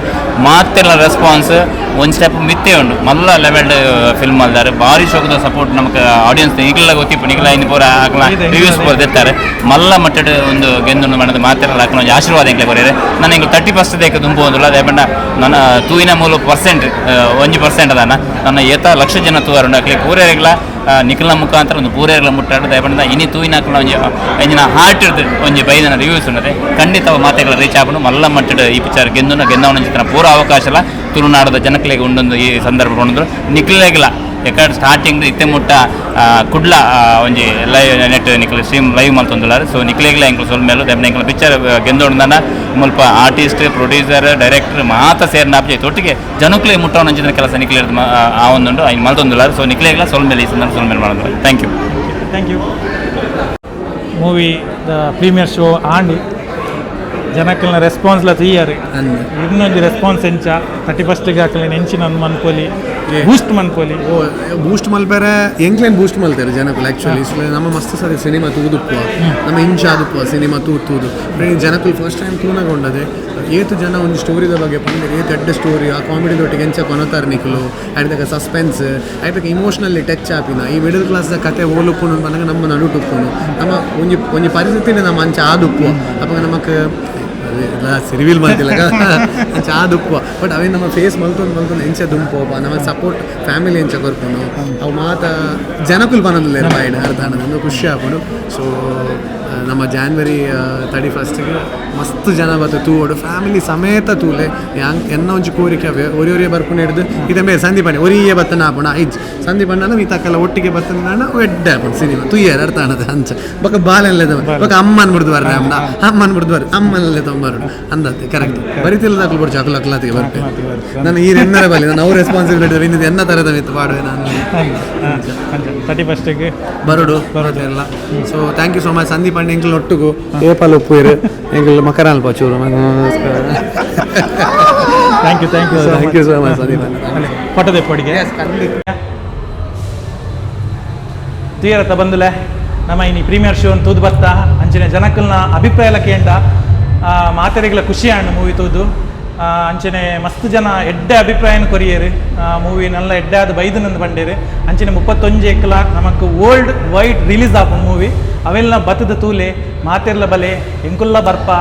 ಮಾತೆಲ್ಲ ರೆಸ್ಪಾನ್ಸ್ ಒಂದು ಸ್ಟೆಪ್ ಮಿತ್ತೆ ಉಂಡು ಮಲ್ಲ ಲೆವೆಲ್ಡ್ ಫಿಲ್ಮ್ ಮಲ್ದಾರೆ ಭಾರಿ ಶೋಕದ ಸಪೋರ್ಟ್ ನಮಕ್ ಆಡಿಯನ್ಸ್ ನಿಗಲ ಗೊತ್ತಿಪ್ಪು ನಿಗಲ ಇನ್ನು ಪೂರ ಆಕಲ ರಿವ್ಯೂಸ್ ಪೂರ ದೆತ್ತಾರೆ ಮಲ್ಲ ಮಟ್ಟದ ಒಂದು ಗೆಂದು ಮಾಡಿದ ಮಾತೆಲ್ಲ ಆಕಲ ಒಂಜಿ ಆಶೀರ್ವಾದ ಎಂಕ್ಲೆ ಕೊರಿಯರೆ ನಾನು ಎಂಕ್ಲು 31st ದೇಕ ದುಂಬು ಒಂದುಲ್ಲ ಅದೇ ಬಣ್ಣ ನನ್ನ ತೂಯಿನ ಮೂಲ ಪರ್ಸೆಂಟ್ 1% ಅದಾನ ನನ್ನ ಏತ ಲಕ್ಷ ಜನ ತೂವಾರುಂಡು ಅಕ್ಲೆ ಪೂರೆಗ್ಲ ನಿಖಲ್ನ ಮುಖಾಂತರ ಒಂದು ಪೂರೆಗ್ಲ ಮುಟ್ಟಾಡು ದಯಪಂಡ ಇನಿ ತೂಯಿನ ಆಕಲ ಒಂಜಿ ಎಂಜಿನ ಹಾರ್ಟ್ ಇರ್ದು ಒಂಜಿ ಬೈದನ ರಿವ್ಯೂಸ್ ಉಂಡದೆ ಖಂಡಿತ ಮಾತೆಗಳ ರೀಚ್ ಆಪುಂಡು ಮಲ್ಲ ಮಟ್ಟದ ಈ ಪಿಕ್ಚರ್ ಗೆಂದುನ ಗೆಂದವನ ಚಿತ್ರ ಪೂರ ಅವಕಾಶ ತುಳುನಾಡದ ಜನಕ್ಲೆಗ್ ಉಂಡೊಂದು ಈ ಸಂದರ್ಭ ಉಂಡು ನಿಖಲೆಗ್ಲ ಯಾಕಂದ್ರೆ ಸ್ಟಾರ್ಟಿಂಗ್ ಇತ್ತೆ ಮುಟ್ಟ ಕುಡ್ಲ ಒಂಜಿ ಲೈವ್ ನೆಟ್ ನಿಕ್ಲೆ ಸ್ಟ್ರೀಮ್ ಲೈವ್ ಮಲ್ತೊಂದುಲ್ಲಾರ್ ಸೊ ನಿಕ್ಲೆಗ್ಲ ಎಂಕ್ಲು ಸೊಲ್ ಮೇಲು ದೆಬ್ನ ಎಂಕ್ಲ ಪಿಕ್ಚರ್ ಗೆಂದೊಂಡನ ಮುಲ್ಪ artist producer director ಮಾತ ಸೇರ್ನ ಆಪ್ಜೆ ಒಟ್ಟಿಗೆ ಜನಕ್ಲೆ ಮುಟ್ಟವನಂಚಿನ ಕೆಲಸ ನಿಕ್ಲೆ ಆ ಒಂದುಂಡು ಐನ್ ಮಲ್ತೊಂದುಲ್ಲಾರ್ ಸೊ ನಿಕ್ಲೆಗ್ಲ ಸೊಲ್ ಮೇಲೆ ಈ ಸಂದರ್ಭ ಸೊಲ್ ಮೇಲೆ ಮಾಡೋದು thank you thank you movie the premiere show ಆಂಡಿ ಜನಕ್ಕಲ್ನ ರೆಸ್ಪಾನ್ಸ್ಲ ತೀಯರು ಇನ್ನೊಂದು ರೆಸ್ಪಾನ್ಸ್ ಎಂಚ 31st ಗೆ ಆಕಲೆ ಎಂಚಿನ ಮನ್ಪೊಲಿ ಬೂಸ್ಟ್ ಮನ್ಪೊಲಿ ಓ ಬೂಸ್ಟ್ ಮಲ್ಪೆರೆ ಎಂಕ್ಲೇನ್ ಬೂಸ್ಟ್ ಮಲ್ತಾರೆ ಜನಕುಲು ಆ್ಯಕ್ಚುಲಿ ನಮ್ಮ ಮಸ್ತ್ ಸರಿ ಸಿನಿಮಾ ತೂದುಪ್ಪು ನಮ್ಮ ಇಂಚ ಆದುಪ್ಪು ಸಿನಿಮಾ ತೂದು ಜನಕುಲು ಫಸ್ಟ್ ಟೈಮ್ ತೂನಗೊಂಡದೆ ಏತು ಜನ ಒಂದು ಸ್ಟೋರಿದ ಬಗ್ಗೆ ಪಂಡರೆ ಏತು ಎಡ್ಡೆ ಸ್ಟೋರಿ ಆ ಕಾಮಿಡಿದೊಟ್ಟಿಗೆ ಎಂಚ ಕೊನತಾರ ನಿಕುಲು ಆಯ್ತಕ ಸಸ್ಪೆನ್ಸ್ ಆಯ್ತಕ ಇಮೋಷನಲಿ ಟಚ್ ಆಪಿನ ಈ ಮಿಡಲ್ ಕ್ಲಾಸ್ದ ಕತೆ ಓಲುಪ್ಪುನು ಪನ್ನಗ ನಮ್ಮ ನಡುಟುಪ್ಪುನು ನಮ್ಮ ಒಂಜಿ ಒಂಜಿ ಪರಿಸ್ಥಿತಿನೇ ನಮ್ಮ ಅಂಚ ಆದುಪ್ಪು ಅಪ್ಪಗ ನಮಕ್ ರಿವೀಲ್ ಮಾಡ್ತಿಲ್ಲ ಅಂಚ ಆದುಪ್ಪು ಬಟ್ ಅವೇ ನಮ್ಮ ಫೇಸ್ ಮಲ್ತೊಂದು ಮಲ್ತೊಂದು ಎಂಚ ದುಂಪೋಪ ನಮ್ಮ ಸಪೋರ್ಟ್ ಫ್ಯಾಮಿಲಿ ಎಂಚ ಕೊರ್ಪುನು ಅವು ಮಾತ ಜನಕುಲು ಪನೊಂದುಲ್ಲೆರ್ ಬಾಯಿಡ್ ಅರ್ಧ ಒಂದು ಖುಷಿ ಆಪುಂಡು ಸೊ ನಮ್ಮ ಜಾನ್ವರಿ 31st ಮಸ್ತ್ ಜನ ಬತ್ತು ತೂವೊಡು ಫ್ಯಾಮಿಲಿ ಸಮೇತ ತೂಲೆ ಎನ್ನ ಒಂಜಿ ಕೋರಿಕೆ ಅವೇ ಒರಿ ಒರಿಯೇ ಬರ್ಪುನ ಹಿಡ್ದು ಇದೆಂಬೆ ಸಂದೀಪಣ್ಣೆ ಒರಿಯೇ ಬತ್ತನ ಆಪುಣ ಇಜ್ ಸಂದೀಪಣ್ಣನ ಈ ತಕ್ಕಲ್ಲ ಒಟ್ಟಿಗೆ ಬತ್ತನ ಎಡ್ಡೆ ಆಪುಂಡು ಸಿನಿಮಾ ತುಯ್ಯರ್ ಅರ್ಥ ಆಣದ ಅಂಚ ಬೊಕ ಬಾಲೆನ್ಲೆ ಬೊಕ ಅಮ್ಮನ್ ಬಿಡ್ದು ಬರ್ರೆ ಅಮ್ಮನ ಅಮ್ಮನ್ ಬಿಡ್ದು ಬರ್ರೆ ಅಮ್ಮನಲ್ಲೇ ತೊಂಬರು ಅಂದತ್ತೆ ಕರೆಕ್ಟ್ ಬರಿತಿಲ್ಲ ದಾಖಲು ಬಡ್ಚು ಅಕಲ ಅಕ್ಲಾತಿಗೆ ಬರ್ಪೆ ನಾನು ಈ ಎನ್ನರ ಬಲಿ ನಾನು ಅವ್ರ ರೆಸ್ಪಾನ್ಸಿಬಿಲಿಟಿ ಇನ್ನಿದ್ದು ಎನ್ನ ಥರದ ಮಿತ್ತು ಪಾಡುವೆ ನಾನು 31st ಗೆ ಬರೋಡು ಬರೋಡು ಎಲ್ಲ so thank you so much Sandeep ಅಣ್ಣ ಎಂಕಲ್ ಒಟ್ಟುಗು ಏಪಾಲ್ ಉಪ್ಪು ಎಂಕಲ್ ಮಕರ ಅಲ್ಪ ಚೂರು thank you thank you thank you so much Sandeep ಅಣ್ಣ ಫೋಟೋ ಪೊಡಿಗೆ ತೀರತ ಬಂದುಲೆ ನಮ್ಮ ಇನಿ ಪ್ರೀಮಿಯರ್ ಶೋ ತೂದು ಬತ್ತ ಅಂಚಿನ ಜನಕ್ಕಲ್ನ ಅಭಿಪ್ರಾಯ ಎಲ್ಲ ಕೇಂಡ ಮಾತೆರೆಗಳ ಖುಷಿ ಆಂಡ್ ಮೂವಿ ತೂದು ಅಂಚನೆ ಮಸ್ತ್ ಜನ ಎಡ್ಡೆ ಅಭಿಪ್ರಾಯನ ಕೊರಿಯರು ಮೂವಿ ನಲ್ಲ ಎಡ್ಡೆ ಆದ ಬೈದನಂದು ಬಂಡೇರು ಅಂಚನೆ 31 ಎಕ್ಲ ನಮಕ್ world wide release app movie ಅವೆಲ್ಲ ಬತ್ತದ ತೂಲೆ ಮಾತೆರ್ಲ ಬಲೆ ಎಂಕುಲ್ಲ ಬರ್ಪ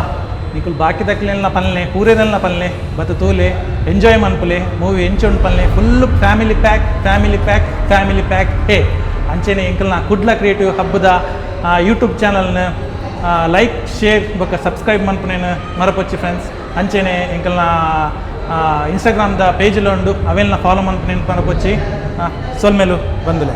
ನಿಕುಲ್ ಬಾಕಿ ದಕ್ಲೆಲ್ಲ ಪನ್ಲೆ ಪೂರೆದೆಲ್ಲ ಪನ್ಲೆ ಬತ್ತ ತೂಲೆ ಎಂಜಾಯ್ ಮನ್ಪುಲೆ ಮೂವಿ ಎಂಚೊಂಡು ಪನ್ಲೆ full family pack family pack family pack hey ಅಂಚನೆ ಎಂಕಲ್ನ ಕುಡ್ಲ ಕ್ರಿಯೇಟಿವ್ ಹಬ್ಬದ ಯೂಟ್ಯೂಬ್ ಚಾನಲ್ನ ಲೈಕ್ ಶೇರ್ ಬೊಕ್ಕ ಸಬ್ಸ್ಕ್ರೈಬ್ ಮನ್ಪುನೇನು ಮರಪೊಚ್ಚಿ ಫ್ರೆಂಡ್ಸ್ ಅಂಚೆನೆ ಎಂಕಲ್ನ ಇನ್ಸ್ಟಾಗ್ರಾಮ್ದ ಪೇಜ್ ಉಂಡು ಅವೆಲ್ಲ ಫಾಲೋ ಮನ್ಪುನೇನು ಮರಪೊಚ್ಚಿ ಸೊಲ್ಮೇಲು ಬಂದುಲೆ.